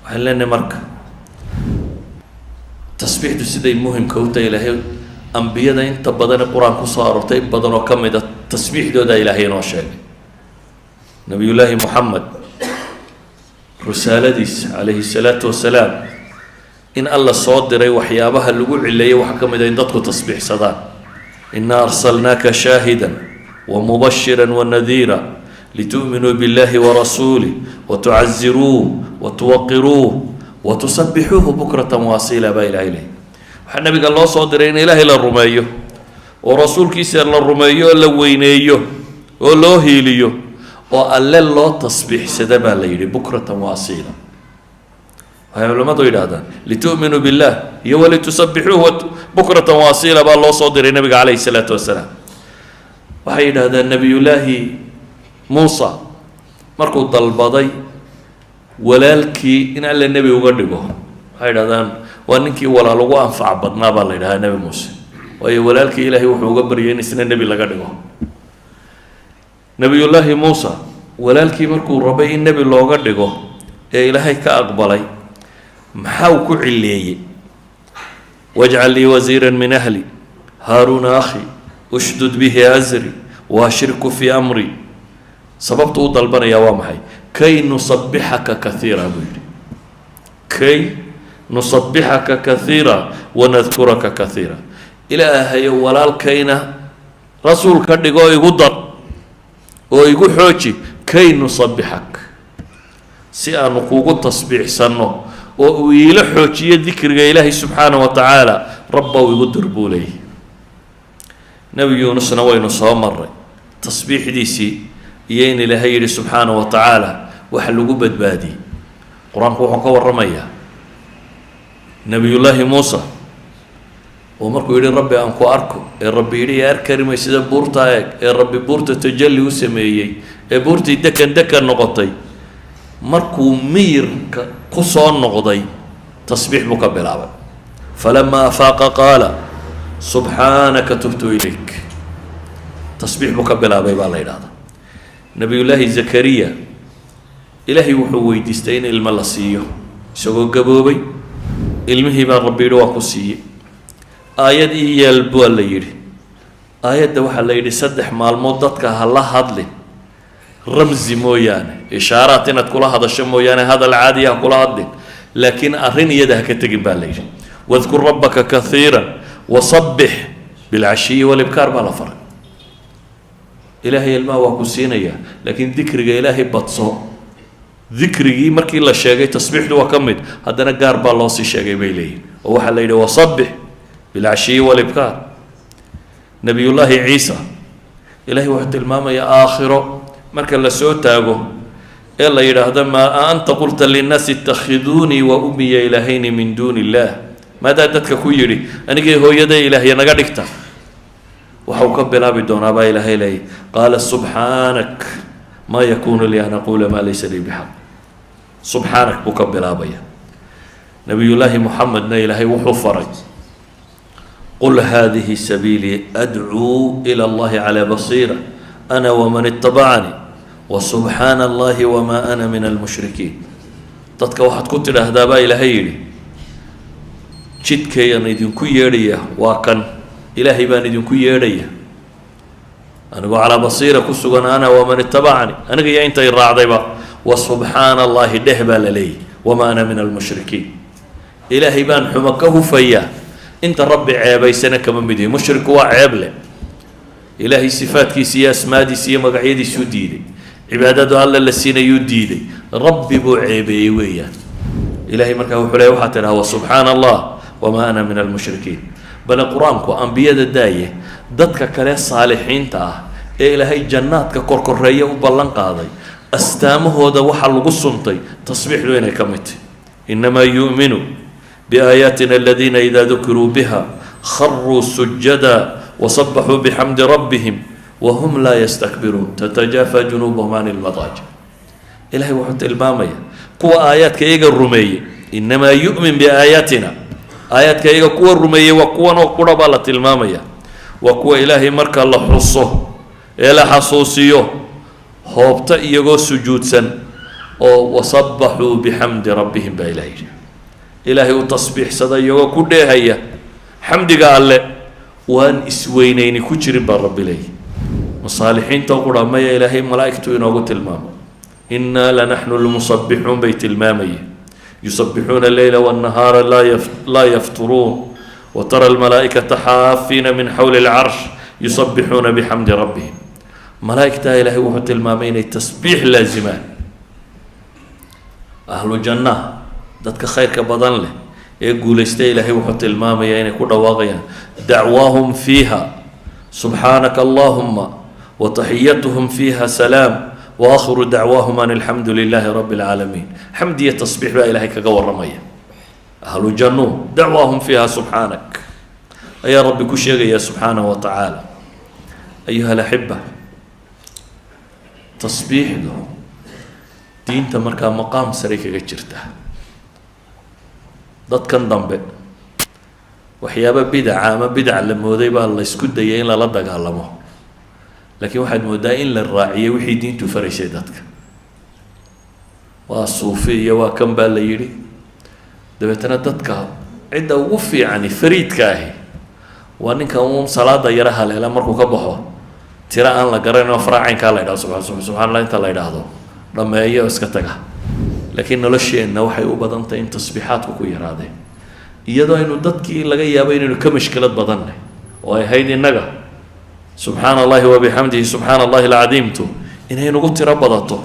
S1: waxaan leenahay marka tasbiixdu siday muhimka u tahay, Ilaahay Ambiyada inta badane Qur-aan kusoo aroortay, in badan oo ka mid a tasbiixdooda Ilaahay inoo sheegay. Nabiyullaahi Moxamed risaaladiisa, calayhi salaatu wasalaam, in Alla soo diray waxyaabaha lagu cileeyay waxaa ka mid a in dadku tasbiixsadaan. "Inaa arsalnaaka shaahida wamubashira wanadiira litu'minuu billahi warasuulih watucaziruuh watuwaqiruuh watusabixuuhu bukratan waasiila" baa Ilahay leeyay. Waxaa nabiga loo soo diray in Ilaahay la rumeeyo oo rasuulkiisa la rumeeyo oo la weyneeyo oo loo hiiliyo oo Alle loo tasbiixsada baa la yidhi, bukratan waasiila. Waxay culimmadu yidhahdaan litu'minuu billah iyo walitusabixuuh bukratan waasiila baa loo soo diray nabiga, calayhi salaatu wasalaam. Waxay yidhahdaan Nabiyullaahi Muusa markuu dalbaday walaalkii in Alle nebi uga dhigo, waxay yidhahdaan waa ninkii walaal ugu anfac badnaa baa la yidhahdaa Nebi Muuse, waayo walaalkii Ilaahay wuxuu uga baryay in isna nebi laga dhigo. Nabiyullaahi Muusa walaalkii markuu rabay in nebi looga dhigo ee Ilaahay ka aqbalay, maxaa uu ku cileeyey? "Wajcal lii wasiira min ahli, Haaruuna akhi, ushdud bihi azri waashrikhu fii amri." Sababta u dalbanayaa waa maxay? "Kay nusabixaka kaiira" buu yidhi, "kay nusabixaka kaiira wanadkuraka kaiira." Ilaahayo, walaalkayna rasuul ka dhigo, igu dar oo igu xooji, kay nusabixak, si aanu kugu tasbiixsanno oo uu iila xoojiyo dikriga Ilaahay subxaana wa tacaala, Rabbow igu dir buu leeyahy. Nebi Yuunusna waynu soo maray tasbiixdiisii iyo in Ilaahay yidhi subxaana wa tacaala waxa lagu badbaadiyey. Qur-aanku wuxuu ka warramayaa Nebiyullaahi Muusa oo markuu yidhi "Rabbi, aan ku arko" ee Rabbi yidhi "Yaa arkarimay, sida buurta eeg" ee Rabbi buurta tajalli u sameeyey ee buurtii dekan dekan noqotay, markuu miyirka ku soo noqday tasbiix buu ka bilaabay. "Falamaa afaaqa qaala subxaanaka tubtu ilayk." Tasbiix buu ka bilaabay baa la yidhahdaa. Nabiyullaahi Zakariya Ilaahay wuxuu weydiistay in ilmo la siiyo isagoo gaboobay. Ilmihii baa Rabbi yidhi "Waa ku siiyey, aayad ii yeel" baa la yidhi. Aayadda waxaa la yidhi 3 maalmood dadka ha la hadlin, ramsi mooyaane, ishaaraat inaad kula hadasho mooyaane, hadal caadiya ha kula hadlin, laakiin arrin iyada ha ka tegin baa la yidhi. "Wadkur rabbaka kaiira wasabbix bilcashiyi walibkaar" baa la faray. Ilaahay ilmaha waa ku siinayaa, laakiin dikriga Ilaahay badso. Dikrigii markii la sheegay, tasbiixdu waa ka mid, haddana gaar baa loo sii sheegay bay leeyihin, oo waxaa la yidhi "wasabbix bilcashiyi walibkaar". Nabiyullaahi Ciisa Ilaahay wuxuu tilmaamayaa aakhiro marka la soo taago ee la yidhaahdo "Maa anta qulta linnaasi ittakhiduunii wa ummiya ilaahayni min duuni illaah?" Maadaa dadka ku yidhi anigay hooyaday ilaahya naga dhigta? Waxau ka bilaabi doonaa baa Ilaahay leeyay, "Qaala subxaanak, maa yakunu lii an aquula maa laysa lii bixaq." Subxaanak buu ka bilaabaya. Nabiyullaahi Muxamedna Ilaahay wuxuu faray "Qul hadihi sabiilii adcuu ila Allahi calaa basiira ana waman itabacanii wasubxaana Allahi wamaa ana min almushrikiin." Dadka waxaad ku tidhaahdaa baa Ilaahay yidhi, jidkayaan idinku yeedhaya waa kan, Ilaahay baan idinku yeedhaya anigoo calaa basiira ku sugan, ana waman itabacanii, aniga iyo intay raacdayba. Wa subxaana Allahi dheh baa la leeyahy, wamaa ana min almushrikiin, Ilaahay baan xumo ka hufayaa, inta Rabbi ceebaysana kama mid yihi. Mushriku waa ceeb leh. Ilaahay sifaadkiisa iyo asmaadiisa iyo magacyadiisuu diiday, cibaadadu Alla la siinayuu diiday, Rabbi buu ceebeeyey weeyaan. Ilahay markaa wuxuu leey waxaa tidhaha wa subxaana Allah wamaa ana min almushrikiin. Bale Qur-aanku ambiyada daaye, dadka kale saalixiinta ah ee Ilaahay jannaadka korkoreeya u ballan qaaday, astaamahooda waxaa lagu suntay tasbiixdu inay ka mid tahy. "Inamaa yu'minu biaayaatina aladiina idaa dukiruu biha kharuu sujada wasabaxuu bixamdi rabbihim wahum laa yastakbiruun tatajaafa junuubuhum can ilmadaajic." Ilahay wuxuu tilmaamaya kuwa aayaadka iyaga rumeeyey. Inamaa yu'min biaayaatina, aayaadka iyaga kuwa rumeeyey waa kuwan oo qura baa la tilmaamaya, waa kuwa Ilaahay marka la xuso ee la xasuusiyo hoobta iyagoo sujuudsan oo wasabaxuu bixamdi rabbihim baa Ilahay yidhi. Ilaahay u tasbiixsada iyagoo ku dheehaya xamdiga Alle. Waan isweyneyni ku jirin baa Rabbi leeyay. Masaalixiinta qura maya, Ilaahay malaa'igtu inoogu tilmaamo. "Innaa lanaxnu lmusabbixuun" bay tilmaamayeen. "Yusabbixuuna alleyla wannahaara laa yafturuun watara almalaa'ikata xaafiina min xawli alcarsh yusabbixuuna bixamdi rabbihim." Malaa'igtaa Ilaahay wuxuu tilmaamay inay tasbiix laazimaan. Ahlu jannaha, dadka khayrka badan leh ee guulaystay, Ilaahay wuxuu tilmaamayaa inay ku dhawaaqayaan "dacwaahum fiiha subxaanaka allahuma wataxiyatuhum fiiha salaam waakhiru dacwaahum an alxamdu lilaahi rabbi alcaalamiin." Xamd iyo tasbiix baa Ilaahay kaga warramaya. Ahlu jannu "dacwaahum fiiha subxaanak" ayaa Rabbi ku sheegaya subxaanahu wa tacaala. Ayuha alaxiba, tasbiixdu diinta markaa maqaam sare kaga jirta. Dadkan dambe waxyaaba bidaca ama bidac la mooday baa la isku dayay in lala dagaalamo, laakiin waxaad moodaa in la raaciyay wixii diintu faraysay. Dadka waa suufi iyo waa kan baa la yidhi. Dabeetana dadka cidda ugu fiicani, fariidka ahi, waa ninka uun salaada yaro haleela, markuu ka baxo tiro aan la garanayn oo faraacaynkaa la yidhahdo, subaa subxaan Allah inta la yidhaahdo, dhameeyo oo iska taga. Laakiin nolosheenna waxay u badan tahay in tasbiixaadku ku yaraadeen, iyadoo aynu dadkii laga yaabo inaynu ka mashkilad badannay oo ay ahayd innaga "subxaana Allahi wabixamdihi subxaana Allahi alcadiimtu" inay nagu tiro badato.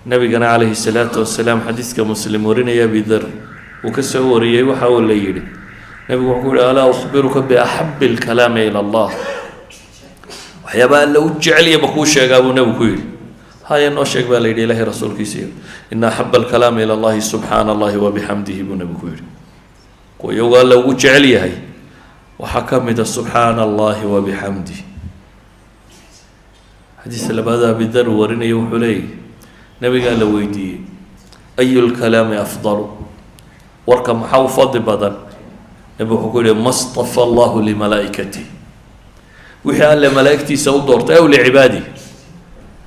S1: Nabigana calayhi salaatu wasalaam, xadiiska Muslim warinaya, Abidar uu ka soo wariyey, waxa uu la yidhi, nabigu wuxuu ku yihi: "Alaa ukhbiruka biaxabi alkalaami ila Allah?" Waxyaaba Alla u jecelya ma kuu sheegaa, buu nabigu ku yidhi. Haya, noo sheeg, baa la yidhi Ilahay rasuulkiisiiyo. "Ina axaba alkalaami ila Allahi subxaana Allahi wabixamdihi," buu nabigu ku yidhi. Kuwa iyagu Alla ugu jecel yahay waxaa ka mid a "subxaana Allahi wabixamdih". Xadiis labaad Abidar uu warinaya wuxuu leeyahy, nabigaa la weydiiyey: "Ayu lkalaami afdalu?" Warka maxaa u fadli badan? Nabigu wuxuu ku yihi: "Ma stafa Allahu limalaa'ikatih," wixii Alle malaa'igtiisa u doortay, aw licibaadih,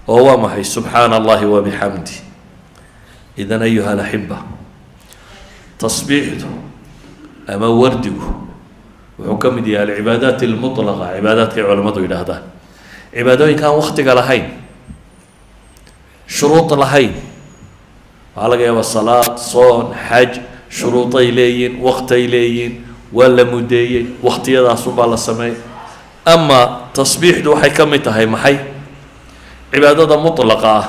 S1: oo waa maxay? "Subxaana Allahi wabixamdih." Idan, ayuha alaxiba, tasbiixdu ama wardigu wuxuu ka mid yahay alcibaadaat almutlaqa, cibaadaadkay culammadu yidhaahdaan cibaadooyinkaan waktiga lahayn, shuruud lahayn. Waxaa laga yaabaa salaad, soon, xaj, shuruuday leeyihin, waktay leeyihin, waa la muddeeyey, waktiyadaasunbaa la sameeyay. Ama tasbiixdu waxay ka mid tahay maxay? Cibaadada mutlaqa ah,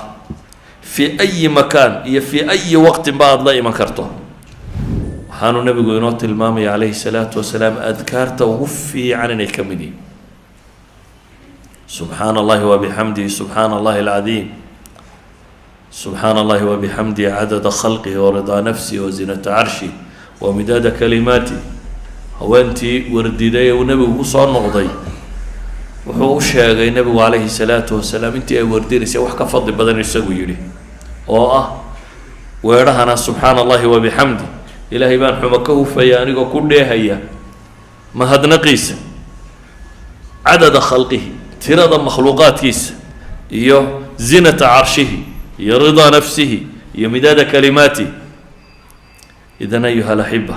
S1: fii ayi makaan iyo fii ayi waqtin ba aada la iman karto. Waxaanu nabigu inoo tilmaamaya calayhi salaatu wasalaam adkaarta ugu fiican inay ka mid yihiin "subxaana Allahi wabixamdihi subxaana Allahi alcadiim, subxaana Allahi wabixamdihi cadada khalqihi waridaa nafsihi wazinata carshih wamidaada kalimaati". Haweentii wardiday ee uu nebigu kusoo noqday, wuxuu u sheegay nebigu calayhi salaatu wasalaam intii ay wardinaysay wax ka fadli badan isagu yidhi, oo ah weedhahana: "Subxaana Allahi wabixamdi, Ilaahay baan xumo ka hufaya anigoo ku dheehaya mahadnaqiisa, cadada khalqihi, tirada makhluuqaadkiisa, iyo zinata carshihi, iyo ridaa nafsihi, iyo midaada kalimaatih". Idan, ayuha alaxiba,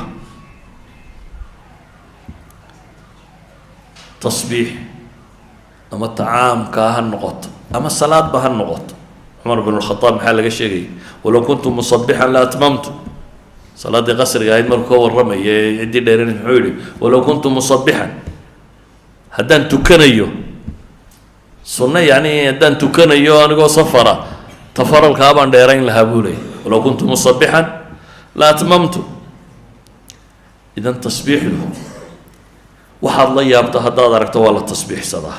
S1: tasbiix ama tacaamkaa ha noqoto ama salaadba ha noqoto. Cumar bin lkhadaab maxaa laga sheegayay? "Walow kuntu musabixan la atmamtu." Salaaddii qasriga ahayd markuu ka warramaya ee ciddii dheeran, muxuu yihi? "Walow kuntu musabixan," haddaan tukanayo sunno, yacni haddaan tukanayo anigoo safara, tafaralkaa baan dheerayn lahaa, buu leeyay. "Walow kuntu musabixan la atmamtu." Idan tasbiixdu, waxaad la yaabto haddaad aragto, waa la tasbiixsadaa.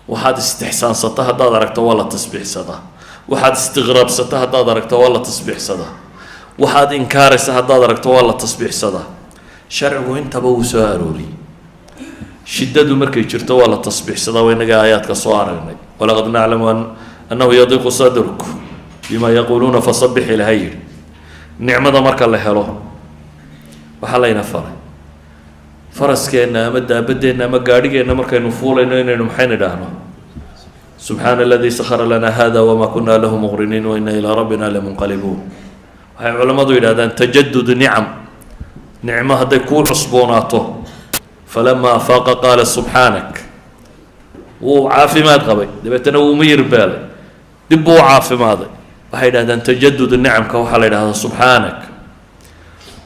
S1: Waxaad istixsaansato haddaad aragto, waa la tasbiixsadaa. Waxaad istiqraabsato haddaad aragto, waa la tasbiixsadaa. Waxaad inkaaraysa haddaad aragto, waa la tasbiixsadaa. Sharcigu intaba wuu soo arooriyey. Shiddadu markay jirto waa la tasbiixsadaa, waa inaga aayaadka soo aragnay. "Walaqad naclamu annahu yadiiqu sadruk bima yaquuluuna fasabbix," Ilahay yidhi. Nicmada marka la helo, waxaa layna faray faraskeenna ama daabadeenna ama gaadhigeenna markaynu fuulayno inaynu maxaynu idhaahno? "Subxaana aladii sakhara lana hada wama kuna lahu muqriniin wa ina ilaa rabbina lamunqalibuun." Waxay culammadu yidhahdaan tajadud nicam, nicmo hadday kuu cusboonaato. فلما أفاق قال سبحانك. Wuu caafimaad qabay, dabeetana wuu miyir beelay, dib buu u caafimaaday. Waxay yidhahdaan تجدد nicamka waxaa la yidhahdaa سبحانك.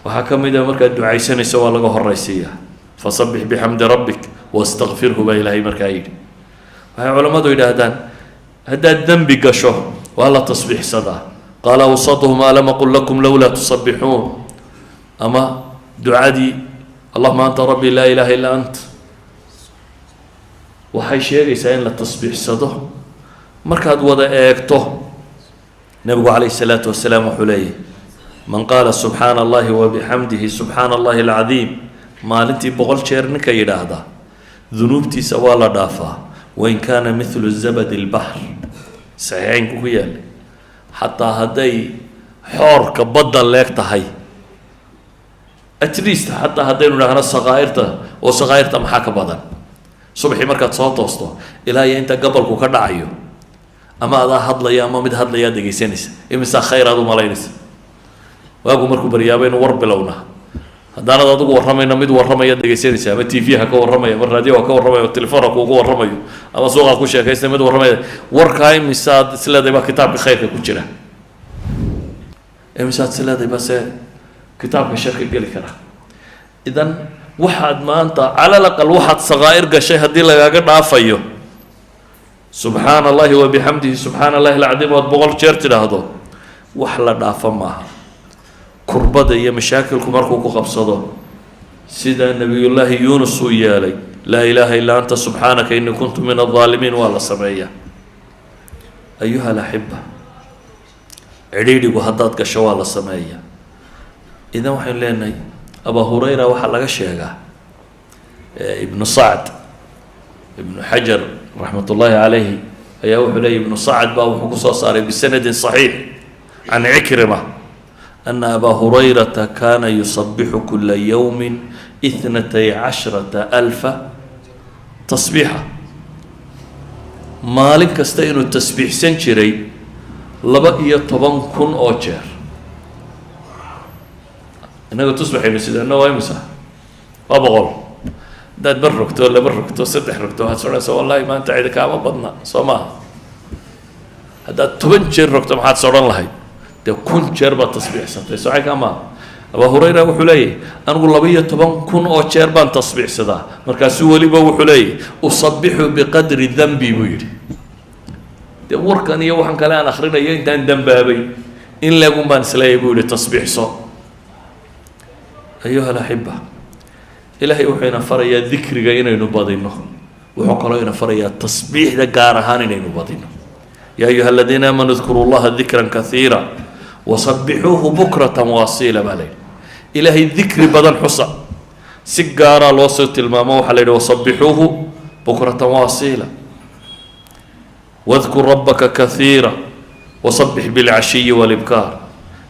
S1: Waxaa ka mid a markaad ducaysanayso waa laga horaysiiyaa. فسبح بحمد ربك واستغفره baa Ilaahay markaa yidhi. Waxay culammadu yidhaahdaan haddaad dembi gasho waa la tasbiixsadaa. قال أوسطهم ألم أقل لكم لولا تسبحون. Ama ducadii اللهم أنت ربي لا إله إلا أنت waxay sheegaysaa in la tasbiixsado. Markaad wada eegto, Nebigu عليه الصلاة والسلام wuxuu leeyahy: من قال سبحان الله وبحمده سبحان الله العظيم, maalintii 100 jeer ninka yidhaahda, dunuubtiisa waa la dhaafaa وإن كان مثل زبد البحر. Saxiixeynku ku yaallay, xataa hadday xoorka badda leeg tahay. At least xataa haddaynu idhaahno sakaa'irta, oo sakaa'irta maxaa ka badan? Subaxii markaad soo toosto ilaa iyo inta gabalku ka dhacayo, ama adaa hadlaya ama mid hadlayaa dhegaysanaysa, imisaa khayr aad u malaynaysa? Waagu markuu baryaaba inu war bilownaa, haddaanad adigu warramayna mid warramaya dhegaysanaysa, ama TV ha ka warramaya, ama raadiyo ha ka warramayo, telefoon ha kuugu warramayo, ama suuqa ku sheekaysta mid warramaya. Warkaa imisaad isleedahay baa kitaabka khayrka ku jira? Imisaad isleedahay base kitaabka sharka geli kara? Idan waxaad maanta على الأقل waxaad sakaa'ir gashay haddii lagaaga dhaafayo سبحان الله وبحمده سبحان الله العظيم ood 100 jeer tidhaahdo, wax la dhaafo maaha. Kurbada iyo mashaakilku markuu ku qabsado, sida Nabiyullaahi Yuunus uu yeelay, لا إله إلا أنت سبحانك إني كنت من الظالمين, waa la sameeyaa. أيها الأحبة, cidhiidhigu haddaad gasho waa la sameeyaa. Idan waxaynu leenahay Abaa Hurayra waxaa laga sheegaa, Ibnu Sacd, Ibnu Xajar رحمة الله عليه ayaa wuxuu leeyay Ibnu Sacd baa wuxuu kusoo saaray بسند صحيح عن عكرمة أن أبا هريرة كان يسبح كل يوم 12,000 تسبيحة. Maalin kasta inuu tasbiixsan jiray 12,000 oo jeer. Innaga tusbaxaynu sideena waa imisa? Waa 100. Haddaad bar rogto, laba rogto, saddex rogto, waxaad soconaysaa wallahi maanta cidi kaama badna, soo maaha? Haddaad 10 jeer rogto, maxaad sodhan lahayd? Dee 1000 jeer baad tasbiixsantay, socay maaha? Abaa Hurayra wuxuu leeyahy anigu 12,000 oo jeer baan tasbiixsadaa. Markaasuu weliba wuxuu leeyahy أسبح بقدر ذنبي buu yidhi. Dee warkan iyo waxan kale aan akrinayo intaan dembaabay in leegun baan isleeyahy buu yihi tasbiixso. أيها الأحبة, Ilaahay wuxuu ina farayaa dikriga inaynu badino, wuxuu kaloo ina farayaa tasbiixda gaar ahaan inaynu badino. يا أيها الذين آمنوا اذكروا الله ذكرا كثيرا وسبحوه بكرة وأصيلا baa la yidhi. Ilaahay dikri badan xusa, si gaaraa loo soo tilmaamo. Waxaa la yidhi وسبحوه بكرة وأصيلا واذكر ربك كثيرا وسبح بالعشي والإبكار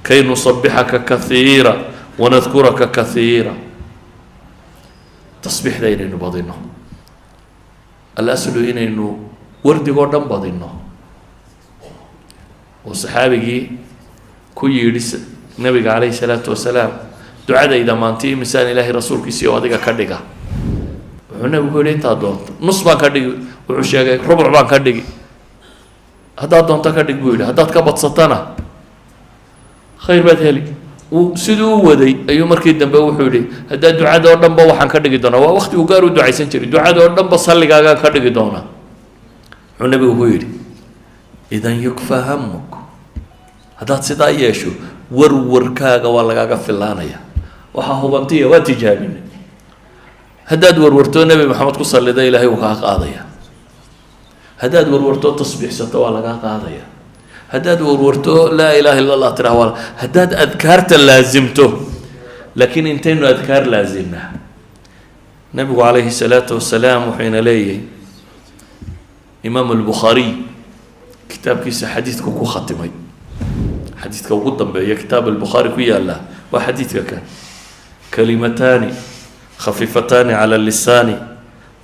S1: كي نسبحك كثيرا ونذكرك كثيرا. Tasbiixda inaynu badino, الأصل inaynu wardigoo dhan badino, oo saxaabigii ku yidhi Nabiga عليه الصلاة والسلام: ducadayda maanti imisaan Ilaahay rasuulkiisii oo adiga ka dhiga? Wuxuu Nabigu ku yidhi: intaad doonto. Nus baan ka dhigi, wuxuu sheegay, rubuc baan ka dhigi, haddaad doonto ka dhig buu yidhi. Haddaad ka badsatana khayr baad heli. Uu siduu u waday ayuu markii dambe wuxuu yihi: haddaa ducada oo dhan ba waxaan ka dhigi doonaa, waa waqti uu gaar u ducaysan jiray, ducada oo dhan ba salligaagaan ka dhigi doonaa. Wuxuu Nabigu ku yidhi: إذن يكفى همك. Haddaad sidaa yeesho, warwarkaaga waa lagaaga filaanaya. Waxaa hubantiya waa tijaabinay, haddaad warwartoo Nebi Maxamed ku sallida, Ilaahay wuu kaa qaadaya. Haddaad warwartoo tasbiixsato, waa lagaa qaadaya. Haddaad warwarto لا إله إلا الله tiraa, waa haddaad adkaarta laasimto. Laakiin intaynu adkaar laasimnaa? Nabigu عليه الصلاة والسلام wuxuu ina leeyahay, Imaam Albukhaariy kitaabkiisa xadiidku ku khatimay, xadiidka ugu dambeeya kitaab Albukhaari ku yaala waa xadiidka kan: كلمتان خفيفتان على اللسان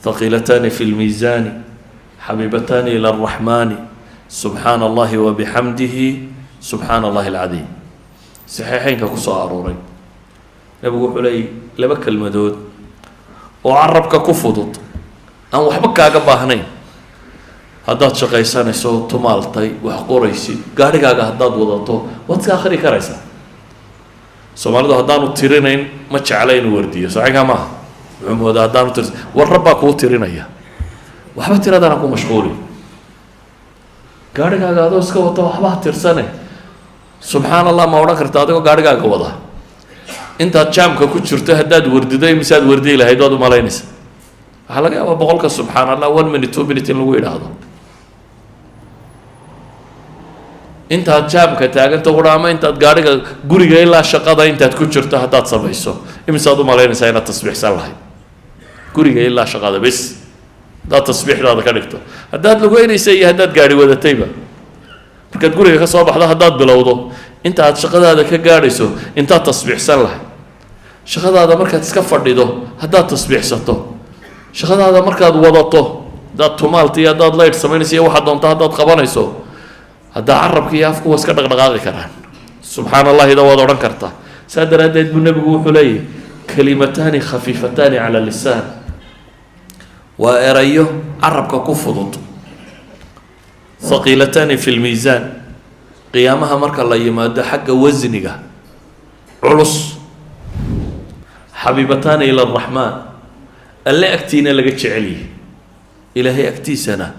S1: ثقيلتان في الميزان حبيبتان إلى الرحمن سبحان الله وبحمده سبحان الله العظيم. Saxiixeynka kusoo arooray. Nabigu wuxuu leeyay laba kelmadood Oo carabka ku fudud, aan waxba kaaga baahnayn. Haddaad shaqaysanayso, tumaaltay, wax qoraysid, gaadhigaaga haddaad wadato, waad iska akhri karaysaa. Soomaalidu haddaanu tirinayn ma jecla inuu wardiyo. Saxiga maaha, wuxuu moodaa haddaanu tir war rabbaa kuu tirinaya. Waxba tiradana ku mashquuli. Gaadhigaaga adoo iska wata, waxba ha tirsane. Subxaan Allah ma odhan karta adigoo gaadhigaaga wada? Intaad jaamka ku jirto haddaad wardido, imisaad wardiyi lahayd waad umalaynaysa? Waxaa laga yaabaa 100-ka subxaan Allah 1 minute, 2 minute in lagu yidhaahdo. Intaad jaamka taaganta qura ama intaad gaadhiga guriga ilaa shaqada intaad ku jirto haddaad samayso, imisaad umalaynaysaa inaad tasbiixsan lahayd? Guriga ilaa shaqada bes haddaad tasbiixdaada ka dhigto, haddaad lugeynaysa iyo haddaad gaadhi wadatayba, markaad guriga ka soo baxdo haddaad bilowdo, inta aad shaqadaada ka gaadhayso intaad tasbiixsan lahayd? Shaqadaada markaad iska fadhido haddaad tasbiixsato, shaqadaada markaad wadato, haddaad tumaalta iyo haddaad laydh samaynayso iyo waxaad doonto haddaad qabanayso, haddaa carabka iyo afku waa iska dhaqdhaqaaqi karaan, subxaan allahida waad odhan kartaa. Saa daraaddeed buu nebigu wuxuu leeyahy: kalimataani khafiifataani cala lisaan, waa erayo carabka ku fudud, thaqiilataani fi lmiisaan, qiyaamaha marka la yimaado xagga wasniga culus, xabiibataani ila araxmaan, alle agtiina laga jecelyahy, ilaahay agtiisana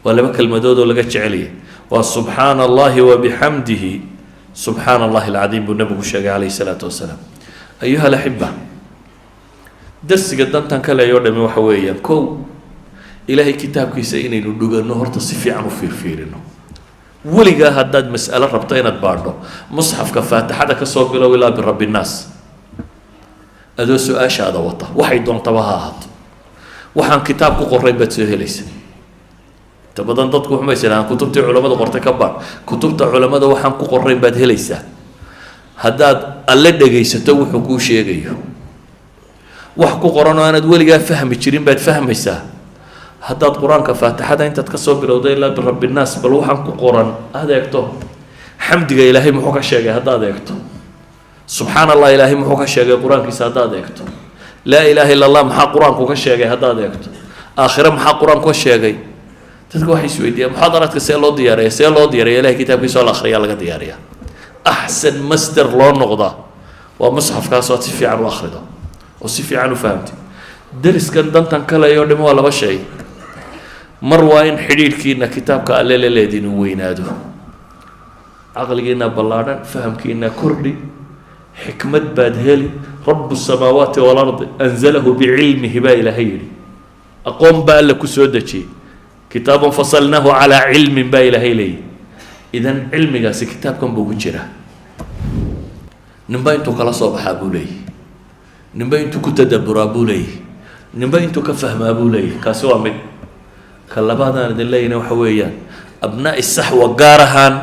S1: waa laba kelmadood oo laga jecelyahy, waa subxaana allahi wa bixamdihi, subxaana allahi alcadiim, buu nabigu sheegay calayhi salaatu wasalaam. Ayuha alaxiba, darsiga dantan kale oo dhami waxa weeyaan: kow, ilaahay kitaabkiisa inaynu dhuganno, horta si fiican u fiirfiirino. Weligaa haddaad mas'alo rabto inaad baadho, musxafka faatixada kasoo bilow ilaa birabbi nnaas, adoo su-aashaada wata, waxay doontaba ha ahaato, waxaan kitaab ku qorayn baad soo helaysa. Inta badan dadku waxmaysa dhahaan kutubtii culamada qortay ka baadh. Kutubta culamada waxaan ku qorayn baad helaysaa haddaad alle dhegaysato wuxuu kuu sheegayo. Wax ku qoran oo aanaad weligaa fahmi jirin baad fahmaysaa haddaad qur-aanka faatixada intaad kasoo bilowda ilaa birabbi nnaas bal waxaan ku qoran aada eegto. Xamdiga ilaahay muxuu ka sheegay haddaad eegto, subxaan allah ilaahay muxuu ka sheegay qur-aankiisa haddaad eegto, laa ilaaha illa allah maxaa qur-aanku ka sheegay haddaad eegto, aakhire maxaa qur-aanku ka sheegay. Dadka waxay isweydiiyaan muxaadaraadka see loo diyaariya. See loo diyaariya? Ilahay kitaabkiisa oo la akhriyaa laga diyaariya. Axsan masder loo noqdaa waa musxafkaas oo aad si fiican u akhrido oo si fiican u fahamtid. Deriskan dantan kale oo dhami waa laba shay. Mar waa in xidhiidhkiina kitaabka alle la leedin uu weynaado, caqligiina ballaadhan, fahamkiina kordhi, xikmad baad heli. Rabu samaawaati waalardi anzalahu bicilmihi baa ilaahay yidhi. Aqoon baa alle ku soo dejiyey. Kitaabun fasalnaahu calaa cilmin baa ilaahay leeyahy. Idan cilmigaasi kitaabkan buu ku jiraa. Ninba intuu kala soo baxaa buu leeyahy, ninba intuu ku tadaburaa buu leeyahy, ninba intuu ka fahmaa buu leeyahy. Kaasi waa mid. Ka labaadaan idin leeyahna waxa weeyaan, abnaa'i saxwa gaar ahaan,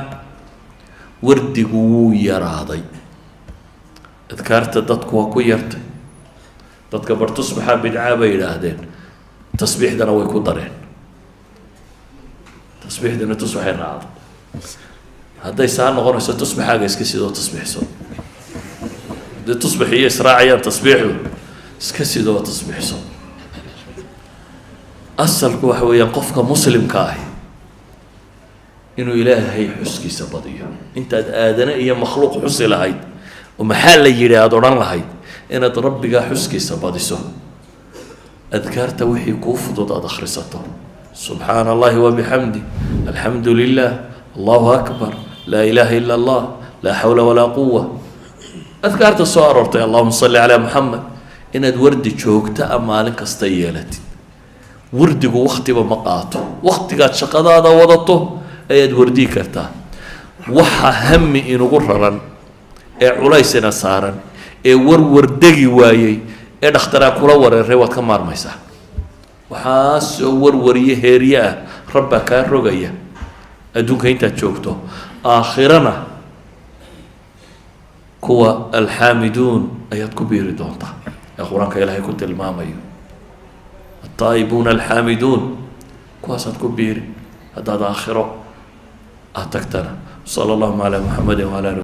S1: wardigu wuu yaraaday, adkaarta dadku waa ku yartay. Dadka bar tusbaxaa bidcaa bay yidhaahdeen, tasbiixdana way ku dareen, tasbiixdana tusbaxay raacday. Hadday saa noqonayso, tusbaxaaga iska sidoo tasbiixso. Haddii tusbax iyo israacayaan tasbiixdu, iska sidoo tasbiixso. Asalku waxa weeyaan qofka muslimka ahi inuu ilaahay xuskiisa badiyo. Intaad aadane iyo makhluuq xusi lahayd oo maxaa la yidhi aada odhan lahayd, inaad rabbigaa xuskiisa badiso, adkaarta wixii kuu fudud aada akhrisato: subxaana allahi wabixamdi, alxamdu lilah, allahu akbar, laa ilaha ila allah, laa xawla walaa quwa, adkaarta soo aroortay, allahuma salli calaa Muxamed. Inaad wardi joogta a maalin kasta yeelatid. Wardigu waktiba ma qaato, waktigaad shaqadaada wadato ayaad wardiyi kartaa. Waxa hami inugu raran ee culaysina saaran ee warwar degi waayey ee dhakhtaraa kula wareeray, waad ka maarmaysaa. Waxaasoo warwariyo heerye ah rabbaa kaa rogaya adduunka intaad joogto. Aakhirana kuwa alxaamiduun ayaad ku biiri doontaa ee qur-aanka ilaahay ku tilmaamayo, altaa'ibuuna alxaamiduun, kuwaasaad ku biiri haddaad aakhiro aad tagtana. Sala allahuma calaa Muxamedi wala ali.